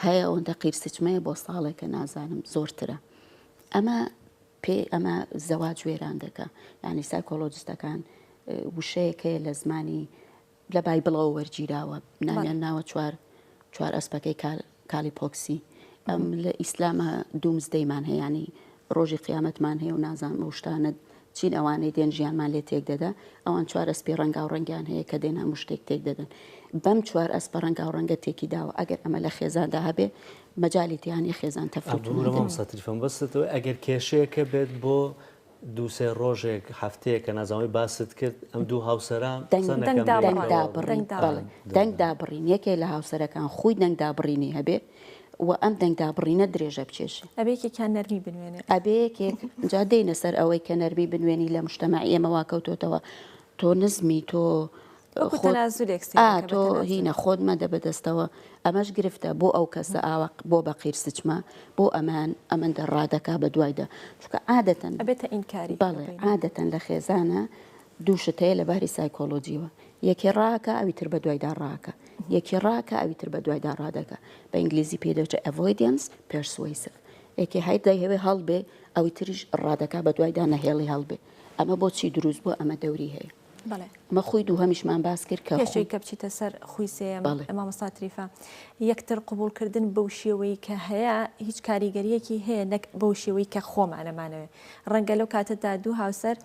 هەیە ئەوەندە قیرسچمەیە بۆ ساڵێکە نازانم زۆرترە ئەمە پێ ئەمە زەواج وێران دەکا یعنی psychologist ەکان وشەیەک هەیە لە زمانی لە بایبڵەوە وەرگیراوە ناویان ناوە چوار چوار ئەسپەکەی کالیپۆکسی ئەم لە ئیسلامە doomsday مان هەیە ینی ڕۆژی قیامەتمان هەیە و نازانم ئەو شتانە چین ئەوانەی دێن ژیانمان لێ تێک دەدا ئەوان چوار ئەسپی ڕەنگاو ڕەنگیان هەیە کە دێن هەموو شتێک تێک دەدەن بەم چوار ئەسپە ڕەنگاو ڕەنگە تێکی داوە ئەگەر ئەمە لە خێزاندا هەبێ مەجالی تیانە خێزان تەفروتونا مامۆستا تریفەم بەستەوە ئەگەر کێشەیەکە بێت بۆ. دووسێ ڕۆژێک هەفتەیەکە نازانم باست کرد ئەم دوو هاوسەرە قسە نەکەن بەیەکەوە. دەنگ دابڕین دەنگ دابڕین یەکێ لە هاوسەرەکان خوی دەنگ دابڕینی هەبێ و ئەم دەنگ دابڕینە درێژە بکێشێ. ئەبێ یەکێکیان نەرمی بنوێنێ. ئەبێ یەکێک جا دێینە سەر ئەوەی کە نەرمی بنوێنی لە مجتەمەعی ئێمە وا کەوتۆتەوە تۆ نزمی تۆ وەکو تەنازولێک سەیر ئا بکە بە تۆ تەنازول. هینە خۆت مەدە بەدەستەوە ئەمەش گرفتە بۆ ئەو کەسە ئاوا بۆ بە قیرسچمە بۆ ئەمان ئەمەندە ڕادەکا بە دوایدا چونکە عادەتەن ئەبێتە ئینکاری بەڵێ عادەتەن لە خێزانە دوو شت هەیە لە باری سایکۆلۆجیەوە یەکێ ڕاکە ئەوی تر بە دوایدا ڕاکە یەکی ڕاکە ئەوی تر بە دوایدا ڕادەکە بە ئینگلیزی پێی دەوترێ avoidance persuasive یەکێ هەر دەیهەوێ هەڵبێ ئەوی تریش ڕادەکا بە دوایدا نەهێڵی هەڵبێ ئەمە بۆچی دروست بووە ئەمە دەوری هەیە بەڵێ. ئەمە خوی دووهەمیشمان باس کرد کە پێش خوی. ئەوەی کە بچیتە سەر خوی سێیەم بەڵێ. مامۆستا تریفە، یەکتر قبوڵکردن بەو شێوەی کە هەیە هیچ کاریگەرییەکی هەیە نەک بەو شێوەی کە خۆمان ئەمانەوێ. ڕەنگە لەو کاتەدا دوو هاوسەر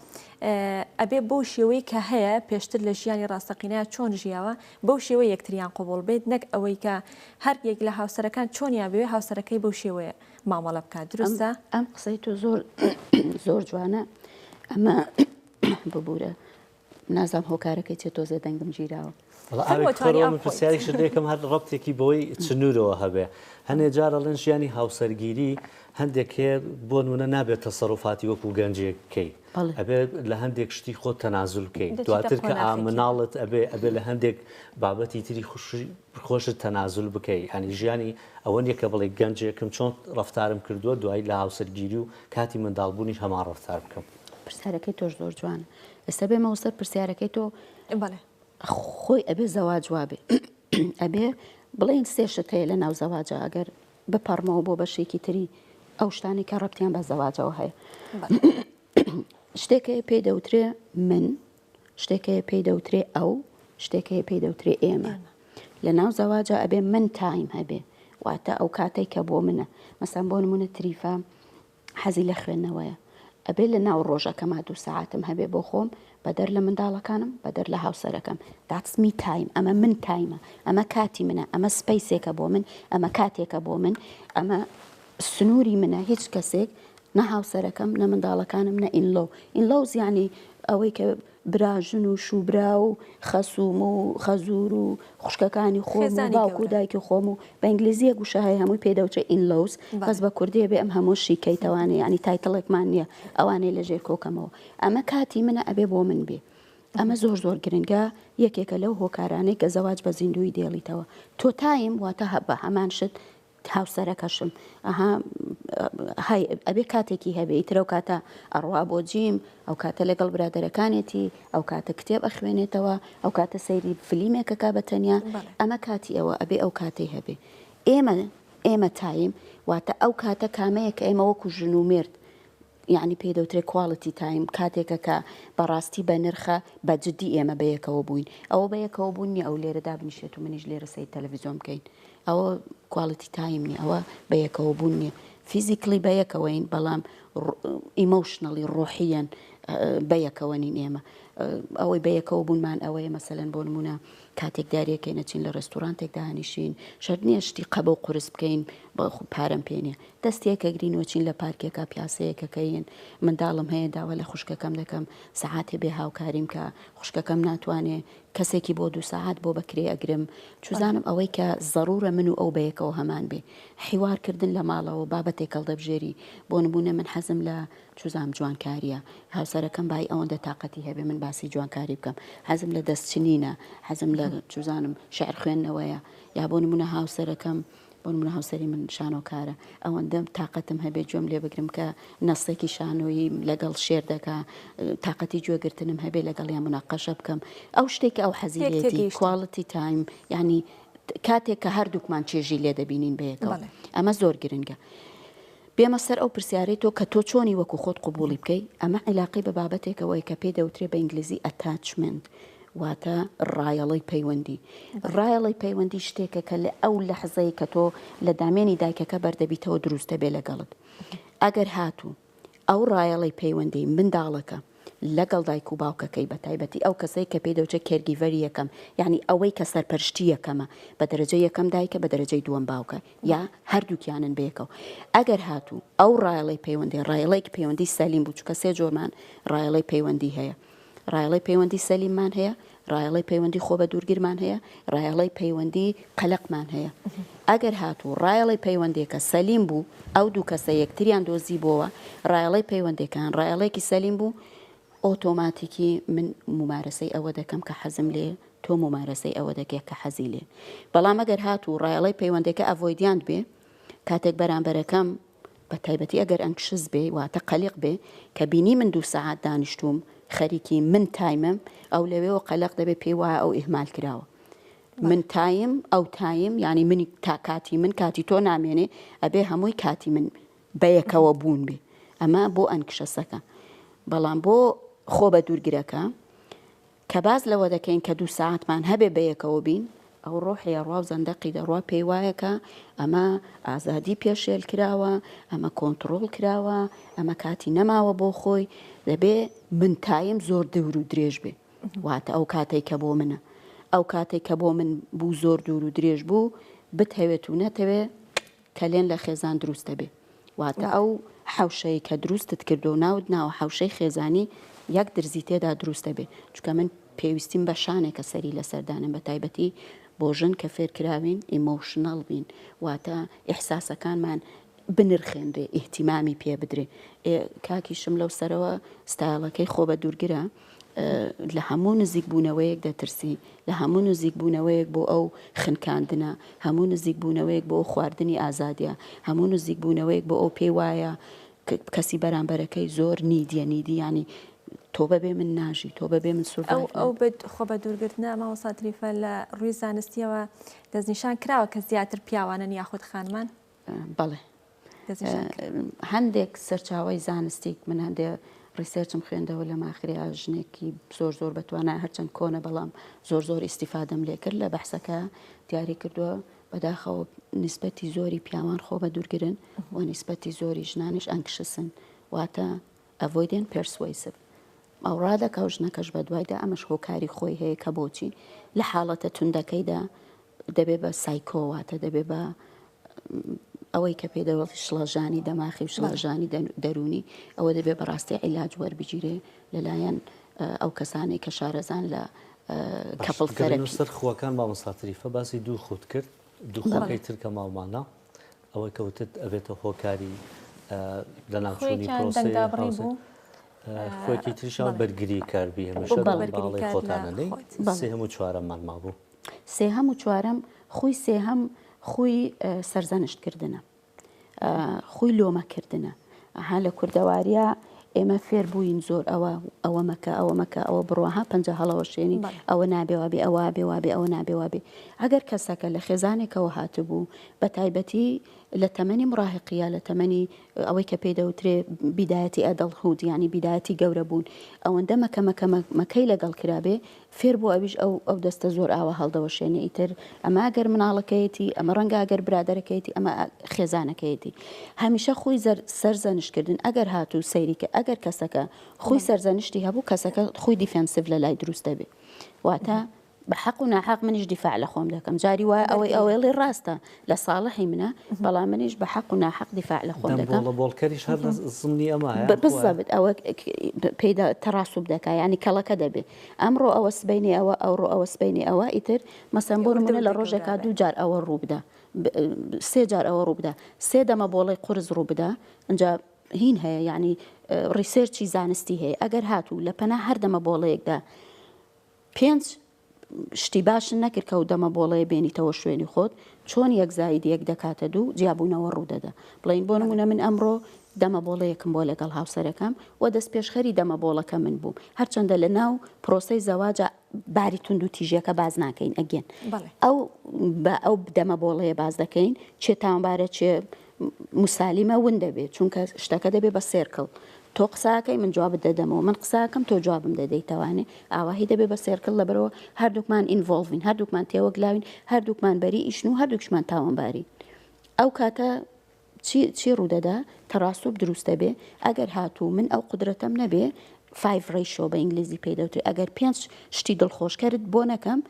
ئەبێ بەو شێوەی کە هەیە پێشتر لە ژیانی ڕاستەقینەیا چۆن ژیاوە بەو شێوەیە یەکتریان قبوڵ بێت نەک ئەوەی کە هەر یەک لە هاوسەرەکان چۆنیان بوێ هاوسەرەکەی بەو شێوەیە مامەڵە بکات. دروستە؟ ئەم قسەی تۆ زۆر زۆر جوانە ئەمە ببورە نازام هۆکارەکەی چێ تۆزێ دەنگم گیراوە. پرسیارێکشت لێکەم هەر ڕەبتێکی بەوەی چنوورەوە هەبێ هەنێ جار ئەڵێن ژیانی هاوسەرگیری هەندێک هەیە بۆ نمونە نابێت تەسەروفاتی وەکو گەنجێک بکەی ئەبێ لە هەندێک شتی خۆت تەنازول بکەی دواتر کە مناڵت ئەبێ ئەبێ لە هەندێک بابەتی تری خۆشت تەنازول بکەی ینی ژیانی ئەوە نیە کە بڵێ گەنجێکم چۆن ڕفتارم کردووە دوایی لە هاوسەرگیری و کاتی منداڵبوونیش هەمان ڕفتار بکەم. پرسیارەکەی تۆش زۆر جوانە ئێستا بێمەوە سەر پرسیارەکەی تۆ بەڵێ خۆی ئەبێ زەواج وابێ ئەبێ بڵێن سێ شت هەیە لە ناو زەواجە ئەگەر بپەڕمەوە بۆ بەشێکی تری ئەو شتانی کە ڕەبتیان بە زەواجەوە هەیە شتێک هەیە پێی دەوترێ من شتێک هەیە پێی دەوترێ ئەو شتێک هەیە پێی دەوترێ ئێمە لە ناو زەواجە ئەبێ من time هەبێ واتە ئەو کاتێک کە بۆ منە مەسەن بۆ نمونە تریفە حەزی لە خوێندنەوەیە ئەبێ لە ناو ڕۆژەکەما دوو سەعاتم هەبێ بۆ خۆم بەدەر لە منداڵەکانم بەدەر لە هاوسەرەکەم that's me time ئەمە من time ە ئەمە کاتی منە ئەمە space ێکە بۆ من ئەمە کاتێکە بۆ من ئەمە سنووری منە هیچ کەسێک نە هاوسەرەکەم نە منداڵەکانم نە in-law in-laws یانی ئەوەی کە براژن و شووبرا و خەسووم و خەزوور و خوشکەکانی خۆم و باوک و دایکی خۆم و بە ئینگلیزی یەک وشە هەیە هەمووی پێ دەوترێ in-laws بەس بە کوردی ئەبێ ئەم هەموو شیکەیتەوانێ یانی title ێکمان نییە ئەوانەی لە ژێر کۆکەمەوە ئەمە کاتی منە ئەبێ بۆ من بێ ئەمە زۆر زۆر گرنگە یەکێکە لەو هۆکارانەی کە زەواج بە زیندووی دێڵیتەوە تۆ time واتە بە هەمان شت هاوسەرەکەشم ئەها های ئەبێ کاتێکی هەبێ ئیتر ئەو کاتە ئەڕوا بۆ gym ئەو کاتە لەگەڵ برادەرەکانێتی ئەو کاتە کتێب ئەخوێنێتەوە ئەو کاتە سەیری فلیمێکەکە بە تەنیا ئەمە کاتی ئەوە ئەبێ ئەو کاتەی هەبێ ئێمە ئێمە time واتە ئەو کاتە کامەیە کە ئێمە وەکو ژن و مێرد یەعنی پێی دەوترێ quality time کاتێکە کە بەڕاستی بەنرخە بە جدی ئێمە بەیەکەوە بووین ئەوە بەیەکەوە بوون نیە ئەو لێرە دابنیشێت و منیش لێرە سەیر تەلەڤیزیۆن بکەین ئەوە quality time نیە ئەوە بەیەکەوە بوون نیە physically بەیەکەوەین بەڵام emotionally ڕۆحیەن بەیەکەوە نین ئێمە ئەوەی بەیەکەوە بوونمان ئەوەیە مەسەلەن بۆ نمونە کاتێک داریەکەین ئەچین لە ڕێستورانتێک دانیشین شەرت نییە شتی قەبە و قورس بکەین پارەم پێ نییە دەست یەکەگرین و چین لە پارکێکا پیاسەیەکەکەین منداڵم هەیە داوا لە خوشکەکەم دەکەم سەعاتێ بێ هاوکاریم کە خوشکەکەم ناتوانێ کەسێکی بۆ دوو سەعات بۆ بەکرێ ئەگرم چوزانم ئەوەی کە زەڕورە من و ئەو بەیەکەوە هەمان بێ حیوار کردن لە ماڵەوە بابەتێک هەڵدەبژێری بۆ نمونە من حەزم لە چوزانم جوانکاریە هاوسەرەکەم بای ئەوەندە تاقەتی هەبێ من باسی جوانکاری بکەم حەزم لە دەستچنینە حەزم لە چوزانم شعر خوێندنەوەیە یا بۆ نمونە هاوسەرەکەم بۆ نمونە هاوسەری من شانۆکارە ئەوەندەم تاقەتم هەبێ گوێم لێ بگرم کە نەسێکی شانۆیی لەگەڵ شێر دەکا تاقەتی گوێگرتنم هەبێ لەگەڵیان مناقەشە بکەم ئەو شتێک ئەو حەزی لێتی quality time یعنی کاتێک کە هەردووکمان چێژی لێ دەبینین بەیەکەوە ئەمە زۆر گرنگە بێمە سەر ئەو پرسیارەی تۆ کە تۆ چۆنی وەکو خۆت قبوڵی بکەی ئەمە عیلاقەی بە بابەتێکەوەی کە پێی دەوترێ بە ئینگلیزی attachment واتە ڕایەڵەی پەیوەندی. ڕایەڵەی پەیوەندی شتێکە کە لە ئەو لەحزەی کە تۆ لە دامێنی دایکەکە بەردەبیتەوە دروست دەبێ لەگەڵت. ئەگەر هاتوو ئەو ڕایەڵەی پەیوەندی منداڵەکە. لەگەڵ دایک و باوکەکەی بە تایبەتی ئەو کەسەی کە پێی دەوترێت caregiver ی یەکەم یانی ئەوەی کە سەرپەرشتی یەکەمە بە دەرەجەی یەکەم دایکە بە دەرەجەی دووەم باوکە یا هەردووکیانن بەیەکەوە ئەگەر هاتوو ئەو ڕایەڵەی پەیوەندی ڕایەڵێکی پەیوەندی سەلیم بوو چونکە سێ جۆرمان ڕایەڵەی پەیوەندی هەیە ڕایەڵەی پەیوەندی سەلیممان هەیە، ڕایەڵەی پەیوەندی خۆ بەدوورگرمان هەیە، ڕایەڵەی پەیوەندی قەلەقمان هەیە. ئەگەر هاتوو ڕایەڵەی پەیوەندێکە سەلیم بوو، ئەو دوو کەسە یەکتریان دۆزیبۆوە، ڕایەڵەی پەیوەندێکان ڕایەڵێکی سەلیم بوو، ئۆتۆماتیکی من مومارەسەی ئەوە دەکەم کە حەزم لێ، تۆ مومارەسەی ئەوە دەکەی کە حەزی لێ. بەڵام ئەگەر هاتوو ڕایەڵەی پەیوەندێکە avoidant بێ، کاتێک بەرامبەرەکەم بە تایبەتی ئەگەر anxious بێ واتە قەلیق بێ کە بینی من دوو سەعات دانیشتووم خەریکی من time م ئەو لەوێوە قەلەق دەبێ پێی وایە ئەو ئیهمال کراوە من time ئەو time یانی من تا کاتی من کاتی تۆ نامێنێ ئەبێ هەمووی کاتی من بەیەکەوە بوون بێ ئەمە بۆ anxious ەکە بەڵام بۆ خۆ بە دوورگرەکە کە باس لەوە دەکەین کە دوو سەعاتمان هەبێ بەیەکەوە بین، ئەو ڕۆحی ئەڕوا و زەندەقی دەڕوا پێی وایە کە ئەمە ئازادی پێشێل کراوە، ئەمە کۆنتڕۆڵ کراوە، ئەمە کاتی نەماوە بۆ خۆی، دەبێ من time زۆر دوور و درێژ بێ. واتە ئەو کاتەی کە بۆ منە. ئەو کاتەی کە بۆ من بوو زۆر دوور و درێژ بوو، بتهەوێت و نەتەوێ کەلێن لە خێزان دروست دەبێ. واتە ئەو حەوشەی کە دروستت کردوە و ناوت ناوە حەوشەی خێزانی یەک درزی تێدا دروست دەبێ چونکە من پێویستیم بە شانێکە سەری لەسەر دانێم بە تایبەتی بۆ ژن کە فێر کراوین emotional بین واتە ئیحساسەکانمان بنرخێنرێ ئیهتیمامی پێ بدرێ ئێ کاکیشم لەو سەرەوە ستایڵەکەی خۆ بە دوورگرە لە هەموو نزیک بوونەوەیەک دەترسی، لە هەموو نزیک بوونەوەیەک بۆ ئەو خنکاندنە، هەموو نزیک بوونەوەیەک بۆ ئەو خواردنی ئازادیە، هەموو نزیک بوونەوەیەک بۆ ئەو پێی وایە کەسی بەرامبەرەکەی زۆر needy یە، needy یانی تۆ بەبێ من ناژی، تۆ بەبێ من survive ئەو خۆ بەدوورگرتنە مامۆستا تریفە لە ڕووی زانستیەوە دەستنیشان کراوە کە زیاتر پیاوانن یاخود خانمان؟ بەڵێ هەندێک سەرچاوەی زانستیک من هەندێ research م خوێندەوە لە ماخریا ژنێکی زۆر زۆر بەتوانا هەرچەند کۆنە بەڵام زۆر زۆر ئیسیفادەم لێکرد لە بەحسەکە دیاری کردووە بەداخەوە نیسبەتی زۆری پیاوان خۆ بە دوورگرن و نیسبەتی زۆری ژنانیش anxious ن واتە avoidant persuasive ئەو ڕادەکا و ژنەکەش بەدوایدا ئەمەش هۆکاری خۆی هەیە کە بۆچی لە حاڵەتە توندەکەیدا دەبێ بە سایکۆ واتە دەبێ بە ئەوەی کە پێ دەوڵی شڵەژانی دەماخی و شڵەژانی دەروونی ئەوە دەبێ بەڕاستی عیلاج وەربگیرێ لەلایەن ئەو کەسانەی کە شارەزان لە couple therapy. سەر خووەکان مامۆستا تریفە باسی دوو خووت کرد دوو خووەکەی تر کە ماومانە ئەوەی کە وتت ئەبێتە هۆکاری لەناوچوونی پرۆسەی هاوسەر خۆیەکی تریشان بەرگری کاربی هەمیشە باڵی خۆتانە سێهەم و چوارەممان مابوو. سێهەم و چوارەم، خووی سێهەم خووی سەرزەنشت کردنە، خووی لۆمە کردنە. ئەها لە کوردەواریە ئێمە فێر بووین زۆر ئەوە ئەوە مەکە ئەوە مەکە ئەوە بڕۆ ها پەنجە هەڵەوەشێنی ئەوە نابێ وابێ ئەوە بێ وابێ ئەوە نابێ وابێ ئەگەر کەسەکە لە خێزانێکەوە هاتبوو بە تایبەتی لە تەمەنی مراهقیە لە تەمەنی ئەوەی کە پێی دەوترێ بیدایەتی adulthood یانی بیدایەتی گەورە بوون ئەوەندە مەکە مەکە مەکەی لەگەڵ کرابێ فێر بوو ئەویش ئەو ئەو دەستە زۆر ئاوا هەڵدەوەشێنێ ئیتر ئەمە ئەگەر مناڵەکەیەتی ئەمە ڕەنگە ئەگەر برادەرەکەیەتی ئەمە خێزانەکەیەتی هەمیشە خۆی سەرزەنشت کردن ئەگەر هاتوو سەیری کە ئەگەر کەسەکە خۆی سەرزەنشتی هەبوو کەسەکە خۆی defensive لە لای دروست دەبێ واتە بە حەق و ناحەق منیش دیفاع لە خۆم دەکەم جاری وایە ئەوەی ئەوەیڵی ڕاستە لە ساڵحی منە بەڵام منیش بە حەق و ناحەق دیفاع لە خۆم دەکەم بۆڵکەریش هەر لە زمنی ئەمە بزەبت ئەوە پێدا تەڕاسوب دەکا ینی کەڵەکە دەبێ ئەمڕۆ ئەوە سبینی ئەوە ئەوڕۆ ئەوە سبینی ئەوە ئیتر مەسەن بۆ نمونە لە ڕۆژێکا دوو جار ئەوە ڕوو بدە سێ جار ئەوە ڕوو بدە سێ دەمە بۆڵی قورس ڕوو بدە ئینجا هین هەیە یعنی research ی زانستی هەیە ئەگەر هاتوو لە پەنا هەر دەمە بۆڵەیەکدا پێنج شتی باشت نەکرد کە ئەو دەمە بۆڵەیە بێنیتەوە شوێنی خۆت، چۆن یەک زاید یەک دەکاتە دوو، جیابوونەوە ڕوودەدا. بڵێین بۆ نموونە من ئەمڕۆ دەمە بۆڵەیەکم بووە لەگەڵ هاوسەرەکەم و دەستپێشخەری دەمە بۆڵەکە من بووم، هەرچەندە لە ناو پرۆسەی زەواجا باری توندوتیژیەکە باس ناکەین ئەگێن ئەو بە ئەو دەمە بۆڵەیە باس دەکەین چێ تاوانبارە چێ موسالیمە ون دەبێت چونکە شتەکە دەبێت بە circle تۆ قساکەی من جوابت دەدەمەوە من قساکەم تۆ جوابم دەدەیتەوانێ ئاواهی دەبێ بە circle لەبەرەوە هەردووکمان involve ین هەردووکمان تێوەگلاوین هەردووکمان بەری ئیشن و هەردووکشمان تاوانبارین ئەو کاتە چی چی ڕوودەدا تەراسوب دروست دەبێ ئەگەر هاتوو من ئەو قودرەتەم نەبێ. five ratio بە ئینگلیزی پێی دەوترێ ئەگەر پێنج شتی دڵخۆشکەرت بۆ نەکەم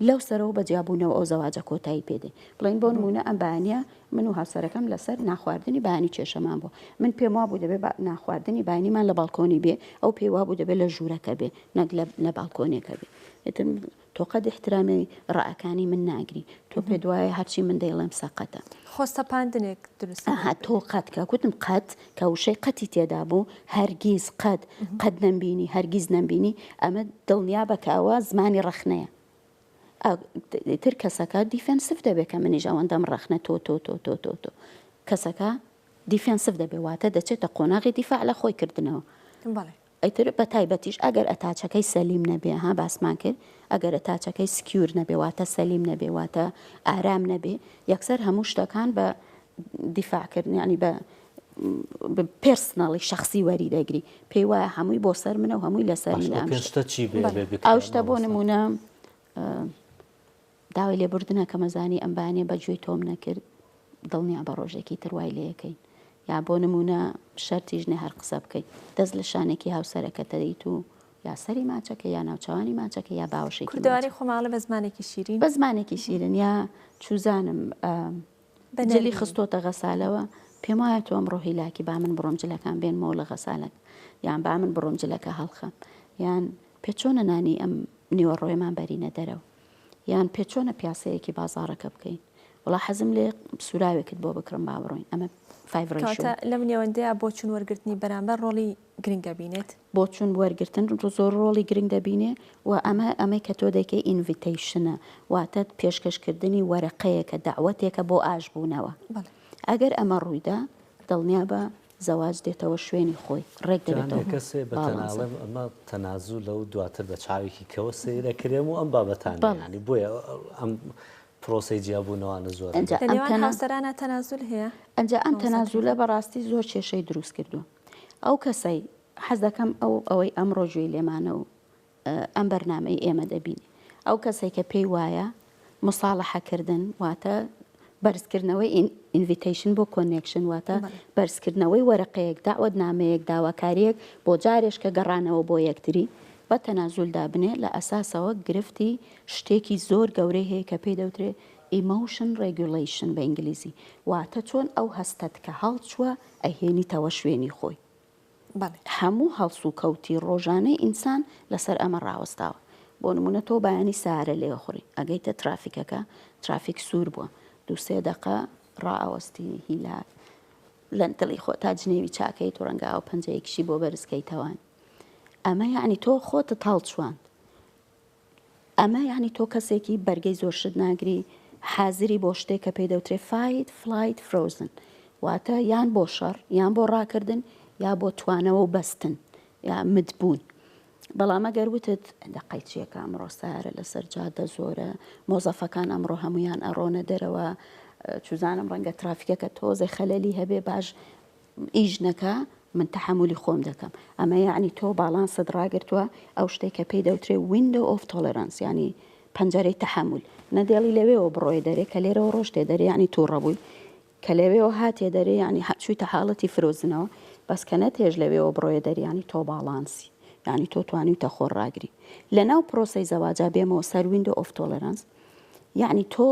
لەو سەرەوە بە جیابوونەوە ئەو زەواجە کۆتایی پێ دێ. بڵێین بۆ نموونە ئەم بەیانییە من و هاوسەرەکەم لەسەر نانخواردنی بەیانی کێشەمان بوو. من پێم وابوو دەبێ نانخواردنی بەیانیمان لە باڵکۆنی بێ، ئەو پێی وابوو دەبێ لە ژوورەکە بێ نەک لە باڵکۆنیەکە بێ. ئیتر تۆ قەت ئیحترامی ڕەئەکانی من ناگری. تۆ پێت وایە هەرچی من دەیڵێم سەقەتە. خۆ سەپاندنێک دروست ئەها تۆ قەت کە گوتم قەت کە وشەی قەتی تێدا بوو هەرگیز قەت قەت نەمبینی هەرگیز نەمبینی ئەمە دڵنیابە کە ئەوە زمانی ڕەخنەیە تر کەسەکە defensive دەبێت کە منیش ئەوەندەم ڕەخنە تۆ تۆ تۆ تۆ تۆ تۆ کەسەکە defensive دەبێت واتە دەچێتە قۆناغی دیفاع لە خۆی کردنەوە ئیتر بە تایبەتیش ئەگەر attach ەکەی سەلیم نەبێ ها باسمان کرد ئەگەر attach ەکەی secure نەبێ واتە سەلیم نەبێ واتە ئارام نەبێ یەکسەر هەموو شتەکان بە دیفاع کردن یانی بە personally شخصی وەری دەگری پێی وایە هەمووی بۆ سەر منە و هەمووی لەسەر منە ئەم شتە چی بێ بێ بکرێ ئەو شتە بۆ نمونە داوای لێبوردنە کە مەزانی ئەم بەیانیە بە گوێی تۆم نەکرد دڵنیا بە ڕۆژێکی تر وای لێ یەکەین یا بۆ نمونە شەرتیش نێ هەر قسە بکەیت دەست لە شانێکی هاوسەرەکەت دەیت و یا سەری ماچەکە یا ناوچەوانی ماچەکە یا باوەشێکی کوردەواری خۆماڵە بە زمانێکی شیرین بە زمانێکی شیرین یا چوزانم جلی خستۆتە غەسالەوە پێم وایە تۆ ئەمڕۆ هیلاکی با من بڕۆم جلەکان بێنمەوە لە غەسالەک یان با من بڕۆم جلەکە هەڵخەم یان پێ چۆنە نانی ئەم نیوەڕۆیەمان بەرینە دەرەوە یان پێ چۆنە پیاسەیەکی بازاڕەکە بکەین وڵا حەزم لێ سوراوێکت بۆ بکڕم با بڕۆین ئەمە five ratio کەواتە لەم نێوەندەیا بۆچوون وەرگرتنی بەرامبەر ڕۆڵی گرنگ ئەبینێت؟ بۆچوون وەرگرتن زۆر ڕۆڵی گرنگ دەبینێ و ئەمە ئەمەی کە تۆ دەیکەی invitation ە واتە پێشکەشکردنی وەرەقەیەکە دەعوەتێکە بۆ ئاشبوونەوە ئەگەر ئەمە ڕوویدا دڵنیابە زەواج دێتەوە شوێنی خۆی ڕێک دەبێتەوە جا کەسێ بە تەناڵێم ئەمە تەنازولە و دواتر بە چاوێکی کەوە سەیرەکرێم و ئەم بابەتانە یانی بۆیە ئەم پرۆسەی جیابوونەوانە زۆرە. لە نێوان هاوسەرانا تەنازول هەیە؟ ئەنجا ئەم تەنازولە بەڕاستی زۆر کێشەی دروست کردووە. ئەو کەسەی حەز دەکەم ئەو ئەوەی ئەمڕۆ گوێی لێمانە و ئەم بەرنامەی ئێمە دەبینێ ئەو کەسێک کە پێی وایە مساڵەحەکردن واتە بەرزکردنەوەی invitation بۆ connection واتە بەرزکردنەوەی وەرەقەیەک داوەت نامەیەک داواکاریەک بۆ جارێش کە گەڕانەوە بۆ یەکتری بە تەنازول دابنێ لە ئەساسەوە گرفتی شتێکی زۆر گەورەی هەیە کە پێی دەوترێ emotion regulation بە ئینگلیزی واتە چۆن ئەو هەستەت کە هەڵچووە ئەیهێنیتەوە شوێنی خۆی. بەڵێ. هەموو هەڵسوکەوتی ڕۆژانەی ئینسان لەسەر ئەمە ڕاوەستاوە. بۆ نموونە تۆ بەیانی سەیارە لێئەخوڕی، ئەگەیتە ترافیکەکە، ترافیک سوور بووە، دوو سێ دەقە ڕائەوەستی هیلاک لە دڵی خۆتا جنێوی چاکەیت و ڕەنگە ئاو پەنجەیەکیشی بۆ بەرز کەیتەوە. ئەمە یەعنی تۆ خۆتت هەڵچواند. ئەمە یانی تۆ کەسێکی بەرگەی زۆر شت ناگری، حازری بۆ شتێک کە پێی دەوترێ fight، flight، frozen واتە یان بۆ شەڕ، یان بۆ ڕاکردن، یا بۆ توانەوە و بەستن یا متبوون. بەڵام ئەگەر وتت دەقەی چیەکە ئەمڕۆ سەیارە لەسەر جادە زۆرە، مۆزەفەکان ئەمڕۆ هەموویان ئەڕۆنە دەرەوە، چوزانم ڕەنگە ترافیکەکە تۆزێ خەلەلی هەبێ باش ئیش نەکا من تەحەمولی خۆم دەکەم ئەمە یەعنی تۆ باڵانست ڕاگرتووە ئەو شتەی کە پێی دەوترێ window of tolerance یانی پەنجەرەی تەحەمول نەدێڵی لەوێوە بڕۆیە دەرێ کە لێرەوە ڕۆشتێ دەرێ یانی تووڕە بووی کە لەوێوە هاتێ دەرێ یانی چوویتە حاڵەتی frozen ەوە بەس کە نەتێش لەوێوە بڕۆیە دەرێ یانی تۆ باڵانسی یانی تۆ توانیوتە خۆر ڕاگری لەناو پرۆسەی زەواجا بێمەوە سەر window of tolerance یانی تۆ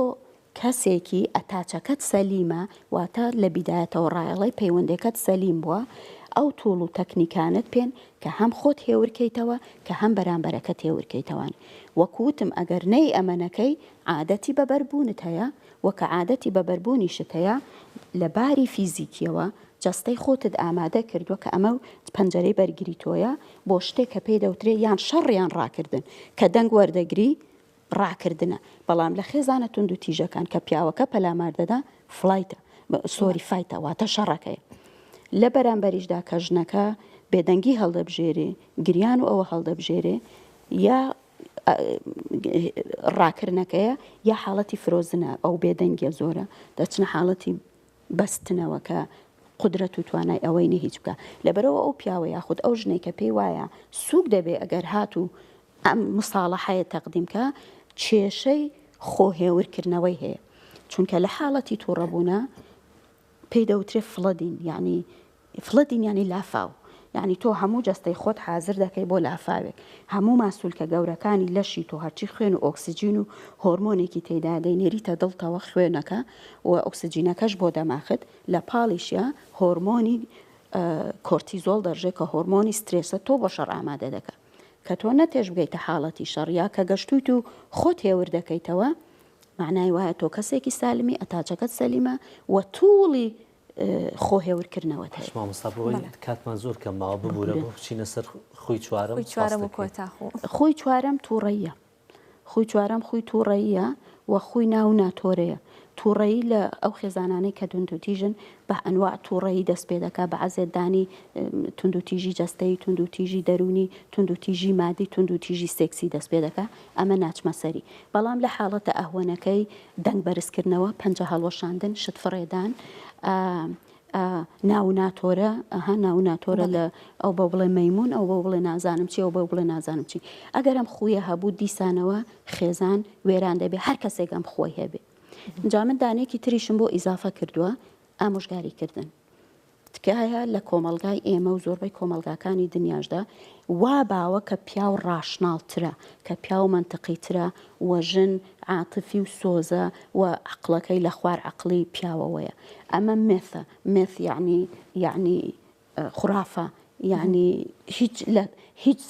کەسێکی attach ەکەت سەلیمە واتە لە بیدایەتەوە ڕایەڵەی پەیوەندێکەت سەلیم بووە ئەو tool و تەکنیکانەت پێن کە هەم خۆت هێور کەیتەوە کە هەم بەرامبەرەکەت هێور کەیتەوان وەک وتم ئەگەر نەی ئەمە نەکەی عادەتی بە بەربوونت هەیە وە کە عادەتی بە بەربوونیشت هەیە لە باری فیزیکیەوە جەستەی خۆتت ئامادە کردووە کە ئەمە پەنجەرەی بەرگری تۆیە بۆ شتێک کە پێی دەوترێ یان شەڕ یان ڕاکردن کە دەنگ وەردەگری ڕاکردنە، بەڵام لە خێزانە توندوتیژەکان کە پیاوەکە پەلامار دەدا flight ە sorry fight ە واتە شەڕەکەیە. لە بەرامبەریشدا کە ژنەکە بێدەنگی هەڵدەبژێرێ، گریان و ئەوە هەڵدەبژێرێ یا ڕاکردنەکەیە یا حاڵەتی frozen ە ئەو بێدەنگیە زۆرە دەچنە حاڵەتی بەستنەوە کە قودرەت و توانای ئەوەی نیە هیچ بکا لەبەرئەوە ئەو پیاوە یاخود ئەو ژنەی کە پێی وایە سوک دەبێ ئەگەر هاتوو ئەم مساڵەحەیە تەقدیم کا کێشەی خۆ هێورکردنەوەی هەیە چونکە لە حاڵەتی توڕەبوونا پێی دەوترێ flooding یعنی flooding یعنی لافاو. یانی تۆ هەموو جەستەی خۆت حازر دەکەی بۆ لافاوێک، هەموو ماسولکە گەورەکانی لەشی تۆ هەرچی خوێن و ئۆکسجین و هۆرمۆنێکی تێدا دەینێریتە دڵتەوە خوێنەکە و ئۆکسجینەکەش بۆ دەماخت، لە پاڵیشیا هۆرمۆنی کۆرتیزۆڵ دەرژێ کە هۆرمۆنی سترێسە تۆ بۆ شەڕ ئامادە دەکا. کە تۆ نەتێش بگەیتە حاڵەتی شەڕ یا کە گەشتوویت و خۆت هێور دەکەیتەوە مەعنای وایە تۆ کەسێکی سالمی ئەتاچەکەت سەلیمە و توڵی خۆ هێورکردنەوەت هەیە. باش مامۆستا بۆ ئەوەی کاتمان زۆر کەم ماوە ببورە بۆ بچینە سەر خوی چوارەم خوی چوارەم و کۆتا خو. خوی چوارەم توڕەییە. خوی چوارەم خوی توڕەییە و خوی ناو ناتۆرەیە. توڕەیی لە ئەو خێزانانەی کە توندوتیژن بە ئەنواع توڕەیی دەست پێ دەکا بە عەزێتدانی توندوتیژی جەستەیی توندوتیژی دەروونی توندوتیژی مادی توندوتیژی سێکسی دەست پێ دەکا ئەمە ناچمە سەری بەڵام لە حاڵەتە ئەهوەنەکەی دەنگ بەرزکردنەوە، پەنجە هەڵوەشاندن، شت فڕێدان، ناو و ناتۆرە، ئەها ناو و ناتۆرە لە ئەو بەو بڵێ مەیموون، ئەو بەو بڵێ نازانم چی، ئەو بەو بڵێ نازانم چی. ئەگەر ئەم خوویە هەبوو دیسانەوە خێزان وێران دەبێ، هەر کەسێک ئەم خووەی هەبێ. جا من دانەیەکی تریشم بۆ ئیزافە کردووە، ئامۆژگاری کردن. تکایە لە کۆمەڵگای ئێمە و زۆربەی کۆمەڵگاکانی دنیاشدا وا باوە کە پیاو ڕاشناڵترە، کە پیاو مەنتقیترە و ژن عاتفی و سۆزە و عەقڵەکەی لە خوار عەقڵی پیاوەوەیە. ئەمە مێثە، مێث یەعنی یەعنی خورافە، یەعنی هیچ لە هیچ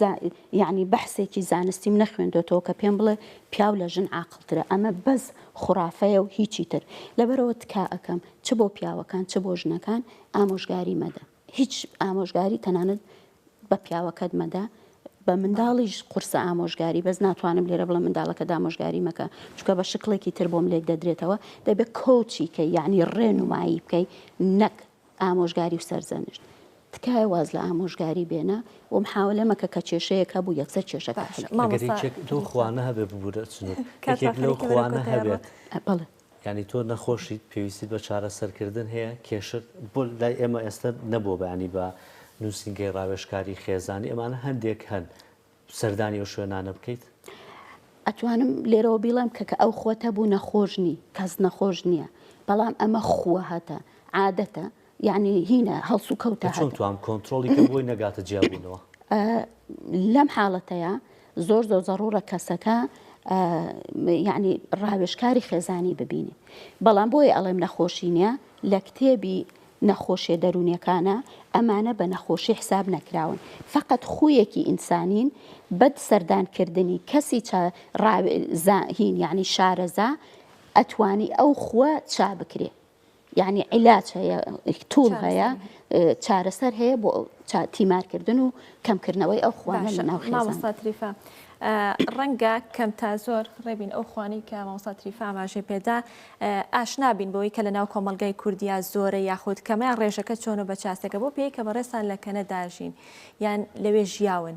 یەعنی بەحسێکی زانستیم نەخوێندۆتەوە کە پێم بڵێ پیاو لە ژن عاقڵترە ئەمە بەس خوڕافەیە و هیچی تر لەبەرئەوە تکا ئەکەم چ بۆ پیاوەکان چ بۆ ژنەکان ئامۆژگاری مەدە هیچ ئامۆژگاری تەنانەت بە پیاوەکەت مەدە بە منداڵیش قورسە ئامۆژگاری بەس ناتوانم لێرە بڵێم منداڵەکە دامۆژگاری مەکە چونکە بە شکڵێکی تر بۆم لێک دەدرێتەوە دەبێت کۆچی کەی یعنی ڕێنمایی بکەی نەک ئامۆژگاری و سەرزەنشت. تکایە واز لە ئامۆژگاری بێنە و محاوەلە مەکە کە کێشەیەک هەبوو یەکسەر کێشەکە حل بکەی. ئەگەر یەکێک لەو خوانە هەبێ ببورە چنور یەکێک لەو خوانە هەبێت بەڵێ. یانی تۆ نەخۆشیت پێویستیت بە چارەسەرکردن هەیە کێشەت بۆ لای ئێمە ئێستا نەبووە بەیانی بە نووسینگەی ڕاوێژکاری خێزانی ئەمانە هەندێک هەن سەردانی ئەو شوێنانە بکەیت؟ ئەتوانم لێرەوە بیڵێم کە کە ئەو خوەت هەبوو نەخۆش نی کەس نەخۆش نییە بەڵام ئەمە خووە هەتە عادەتە یعنی هینە هەڵسوکەوتە چۆن توام کۆنترۆڵی کەم بۆی نەگاتە جیابوونەوە؟ لەم حاڵەتەیە زۆر زۆر زەڕوڕە کەسەکە یعنی ڕاوێژکاری خێزانی ببینی بەڵام بۆیە ئەڵێم نەخۆشی نییە لە کتێبی نەخۆشیە دەروونیەکانە ئەمانە بە نەخۆشی حساب نەکراون فەقەت خوویەکی ئینسانین بەد سەردان کردنی کەسی چا ڕاوێ زا هین یعنی شارەزا ئەتوانی ئەو خووە چا بکرێ یعنی عیلاج هەیە توڵ هەیە چارەسەر هەیە بۆ تیمارکردن و کەمکردنەوەی ئەو خوانە لە ناو خێزان. مامۆستا تریفە ڕەنگە کەم تا زۆر ڕێبین ئەو خوانەی کە مامۆستا تریفە ئاماژەی پێدا ئاشنا بین بەوەی کە لەناو کۆمەڵگای کوردیا زۆرە یاخود کەمە یان ڕێژەکە چۆنە بە چاسێکە بۆ پێی کە بەڕێزتان لە کەنەدا ژین یان لەوێ ژیاون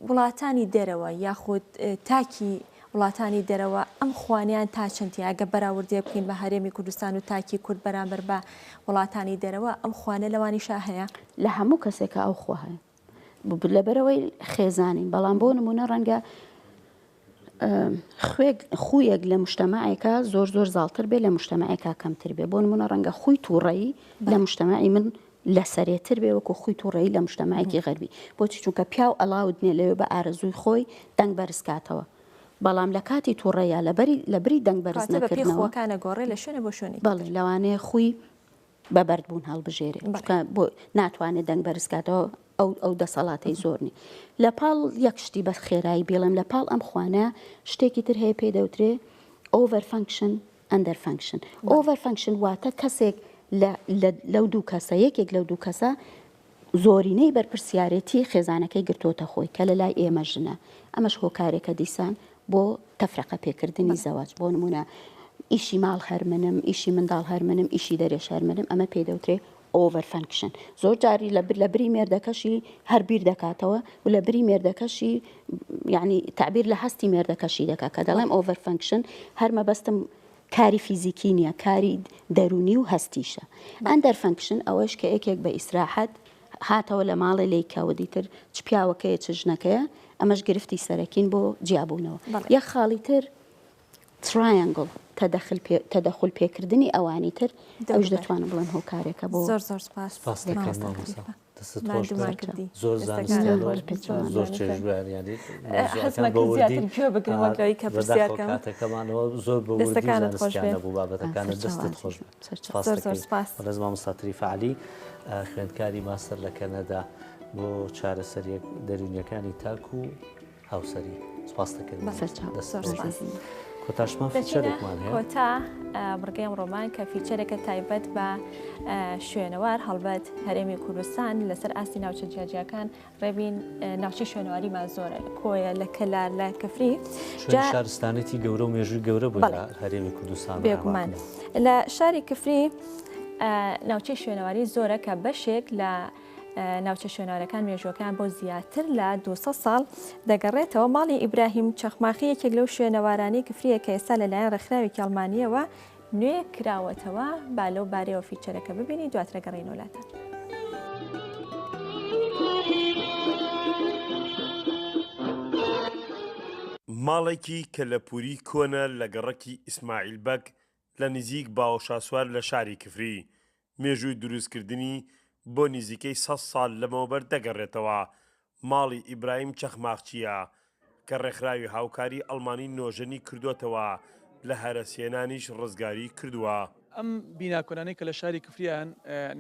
وڵاتانی دەرەوە یاخود تاکی وڵاتانی دەرەوە ئەم خوانیان تا چەندی ئەگە بەراوردێ بکەین بە هەرێمی کوردستان و تاکی کورد بەرامبەر بە وڵاتانی دەرەوە ئەم خوانە لەوانیشا هەیە؟ لە هەموو کەسێکا ئەو خوە هەیە لەبەرئەوەی خێزانین بەڵام بۆ نمونە ڕەنگە خوێک خویەک لە مشتەماعێکا زۆر زۆر زاڵتر بێ لە مشتەماعێکا کەمتر بێ بۆ نمونە ڕەنگە خوی تووڕەیی لە مشتەماعی من لە سەرێتر بێ وەکو خوی تووڕەیی لە مشتەماعێکی غەربی بۆچی چونکە پیاو ئەڵاود نیە لەوێ بە ئارەزووی خۆی دەنگ بەرزکاتەوە بەڵام لە کاتی تووڕەیە لەبەری لە بری دەنگ بەرز نەکردنەوە خوەکانە گۆڕێ لە شوێنە بۆ شوێنێک بەڵێ لەوانەیە خوی بە بەردبوون هەڵبژێرێ چونکە بۆ ناتوانێت دەنگ بەرزکاتەوە ئەو ئەو دەسەڵاتەی زۆر نی لە پاڵ یەک شتی بە خێرایی بیڵێم لە پاڵ ئەم خوانە شتێکی تر هەیە پێی دەوترێ over function under function over function واتە کەسێک لەو دوو کەسە یەکێک لەو دوو کەسە زۆرینەی بەرپرسیارێتی خێزانەکەی گرتۆتە خۆی کە لە لای ئێمە ژنە ئەمەش هۆکارێکە دیسان بۆ تەفرەقە پێکردنی زەواج بۆ نمونە ئیشی ماڵ هەر منم ئیشی منداڵ هەر منم ئیشی دەرێش هەر منم ئەمە پێی دەوترێ over function زۆر جاری لە لە بری مێردەکەشی هەر بیر دەکاتەوە و لە بری مێردەکەشی یعنی تعبیر لە هەستی مێردەکەشی دەکات کە دەڵێم over function هەر مەبەستم کاری فیزیکی نییە کاری دەرونی و هەستیشە under function ئەوەش کە یەکێک بە ئیسراحەت هاتەوە لە ماڵێ لێی کەوت ئیتر چ پیاوەکەیە چ ژنەکەیە ئەمەش گرفتی سەرەکین بۆ جیابوونەوە یەک خاڵی تر triangle تەدەخول پێکردنی ئەوانی تر ئەوش دەتوانم بڵێم هۆکارێکە بۆ زۆر زۆر سپاس سپاس دەکەین مامۆستا. دەستت خۆش بێت زۆر زانستیانە و زۆر چێژ بوو یانی مەوزوعەکان بە وردی کاتەکەمانەوە زۆر بە وردی زانستیانە بوو بابەتەکانت دەستت خۆش بێت سپاس دەکەین بەڕێز مامۆستا تریفە عەلی خوێندکاری ماستەر لە کەنەدا بۆ چارەسەریە دەروونیەکانی تاک و هاوسەری سپاس دەکەین کۆتاشمان فیچەرێکمان هەیە کۆتا بڕگەی ئەمڕۆمان کە فیچەرێکە تایبەت بە شوێنەوار هەڵبەت هەرێمی کوردستان لەسەر ئاستی ناوچە جیاجیاکان ڕێبین ناوچەی شوێنەواریمان زۆرە لە کۆیە لە کەلار لە کفری شارستانێتی گەورە و مێژووی گەورە بوو لە هەرێمی کوردستان بێگومان لە شاری کفری ناوچەی شوێنەواری زۆرە کە بەشێک لە ناوچە شوێنەوارەکان مێژووەکەیان بۆ زیاتر لە 200 ساڵ دەگەڕێتەوە. ماڵی ئیبراهیم چەخماخی یەکێک لەو شوێنەوارانەی کفرییە کە ئێستا لەلایەن ڕێکخراوێکی ئەڵمانییەوە نوێ کراوەتەوە. با لەو بارەیەوە فیچەرەکە ببینین دواتر ئەگەڕێینەوە لاتان. ماڵێکی کەلەپووری کۆنە لە گەڕەکی ئیسماعیل بەگ لە نزیک باوەشاسوار لە شاری کفری، مێژووی دروستکردنی بۆ نزیکەی سەد ساڵ لەمەوبەر دەگەڕێتەوە، ماڵی ئیبراهیم چەخماخچییە، کە ڕێکخراوی هاوکاری ئەڵمانی نۆژەنی کردۆتەوە، لە هەرەسهێنانیش ڕزگاری کردووە. ئەم بینا کۆنانەی کە لە شاری کفریان،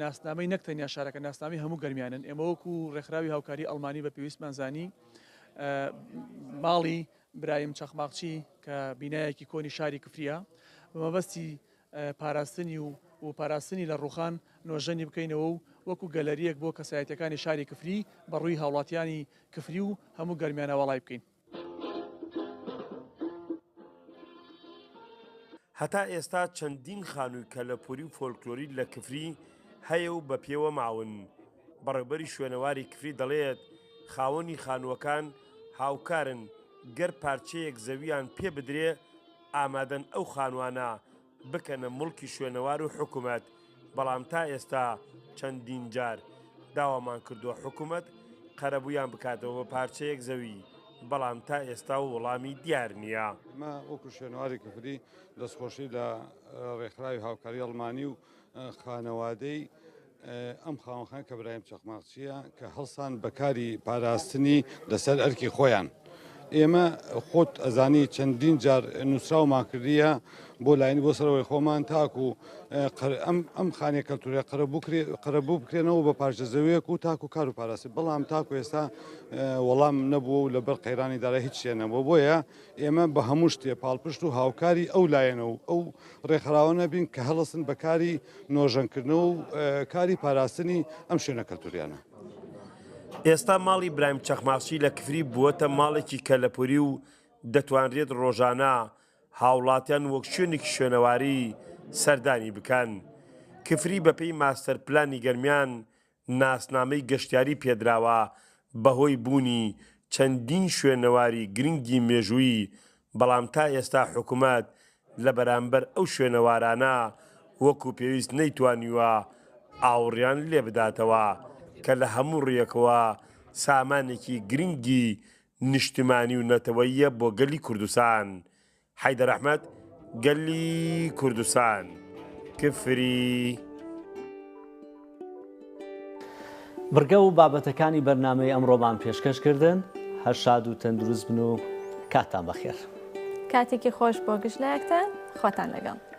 ناسنامەی نەک تەنیا شارەکە، ناسنامەی هەموو گەرمیانن. ئێمە وەکو ڕێکخراوی هاوکاری ئەڵمانی بە پێویستمان زانی ماڵی برایم چەخماخچی کە بینایەکی کۆنی شاری کفرییە، بە مەبەستی پاراستنی و و پاراستنی لە ڕووخان نۆژەنی بکەینەوە و وەکو گەلەرییەک بۆ کەسایەتیەکانی شاری کفری بە ڕووی هاوڵاتیانی کفری و هەموو گەرمیانە واڵای بکەین. هەتا ئێستا چەندین خانووی کەلەپووری و فۆلکلۆری لە کفری هەیە و بە پێوە ماون. بەڕێوبەری شوێنەواری کفری دەڵێت، خاوەنی خانووەکان هاوکارن گەر پارچەیەک زەوییان پێ بدرێ ئامادەن ئەو خانوانە بکەنە موڵکی شوێنەوار و حکومەت، بەڵام تا ئێستا چەندین جار داوامان کردووە حکومەت قەرەبوویان بکاتەوە بە پارچەیەک زەوی، بەڵام تا ئێستا وڵامی دیار نییە. ئێمە وەکو شوێنەواری کفری دەستخۆشی لە ڕێکخراوی هاوکاری ئەڵمانی و خانەوادەی ئەم خاوەنخان کە برایم چەقماقچییە کە هەڵسان بە کاری پاراستنی لەسەر ئەرکی خۆیان. ئێمە خۆت ئەزانی چەندین جار نووسراومان کردیە بۆ لاینی بۆ سەرەوەی خۆمان تاکو ئەم ئەم خانیە کەلتوریە قەرەبوو بکرێنەوە بە پارچە زەویەک و تاکو کار و پاراست بەڵام تاکو ئێستا وەڵام نەبووە و لەبەر قەیرانی دارایی هیچ شتێ نەبووە بۆیە ئێمە بە هەموو شتێ پاڵپشت و هاوکاری ئەو لایەنە و ئەو ڕێکخراوانە بین کە هەڵسن بە کاری نۆژەنکردنەوە و کاری پاراستنی ئەم شوێنە کەلتوریانە. ئێستا ماڵی برایم چەخماخچی لە کفری بووەتە ماڵێکی کەلەپوری و دەتوانرێت ڕۆژانە هاوڵاتیان وەک شوێنێکی شوێنەواری سەردانی بکەن. کفری بەپێی ماستەر پلانی گەرمیان ناسنامەی گەشتیاری پێدراوە بەهۆی بوونی چەندین شوێنەواری گرنگی مێژوویی، بەڵام تا ئێستا حکومەت لە بەرامبەر ئەو شوێنەوارانە وەکو پێویست نەیتوانیوە ئاوڕیان لێبداتەوە کە لە هەموو ڕویەکەوە سامانێکی گرنگی نیشتمانی و نەتەوەییە بۆ گەلی کوردستان. حەیدەر ئەحمەد، گەلی کوردستان، کفری. بڕگە و بابەتەکانی بەرنامەی ئەمڕۆمان پێشکەش کردن، هەر شاد و تەندروست بن و کاتتان بەخێر. کاتێکی خۆش بۆ گشت لایەکتان، خواتان لەگەڵ.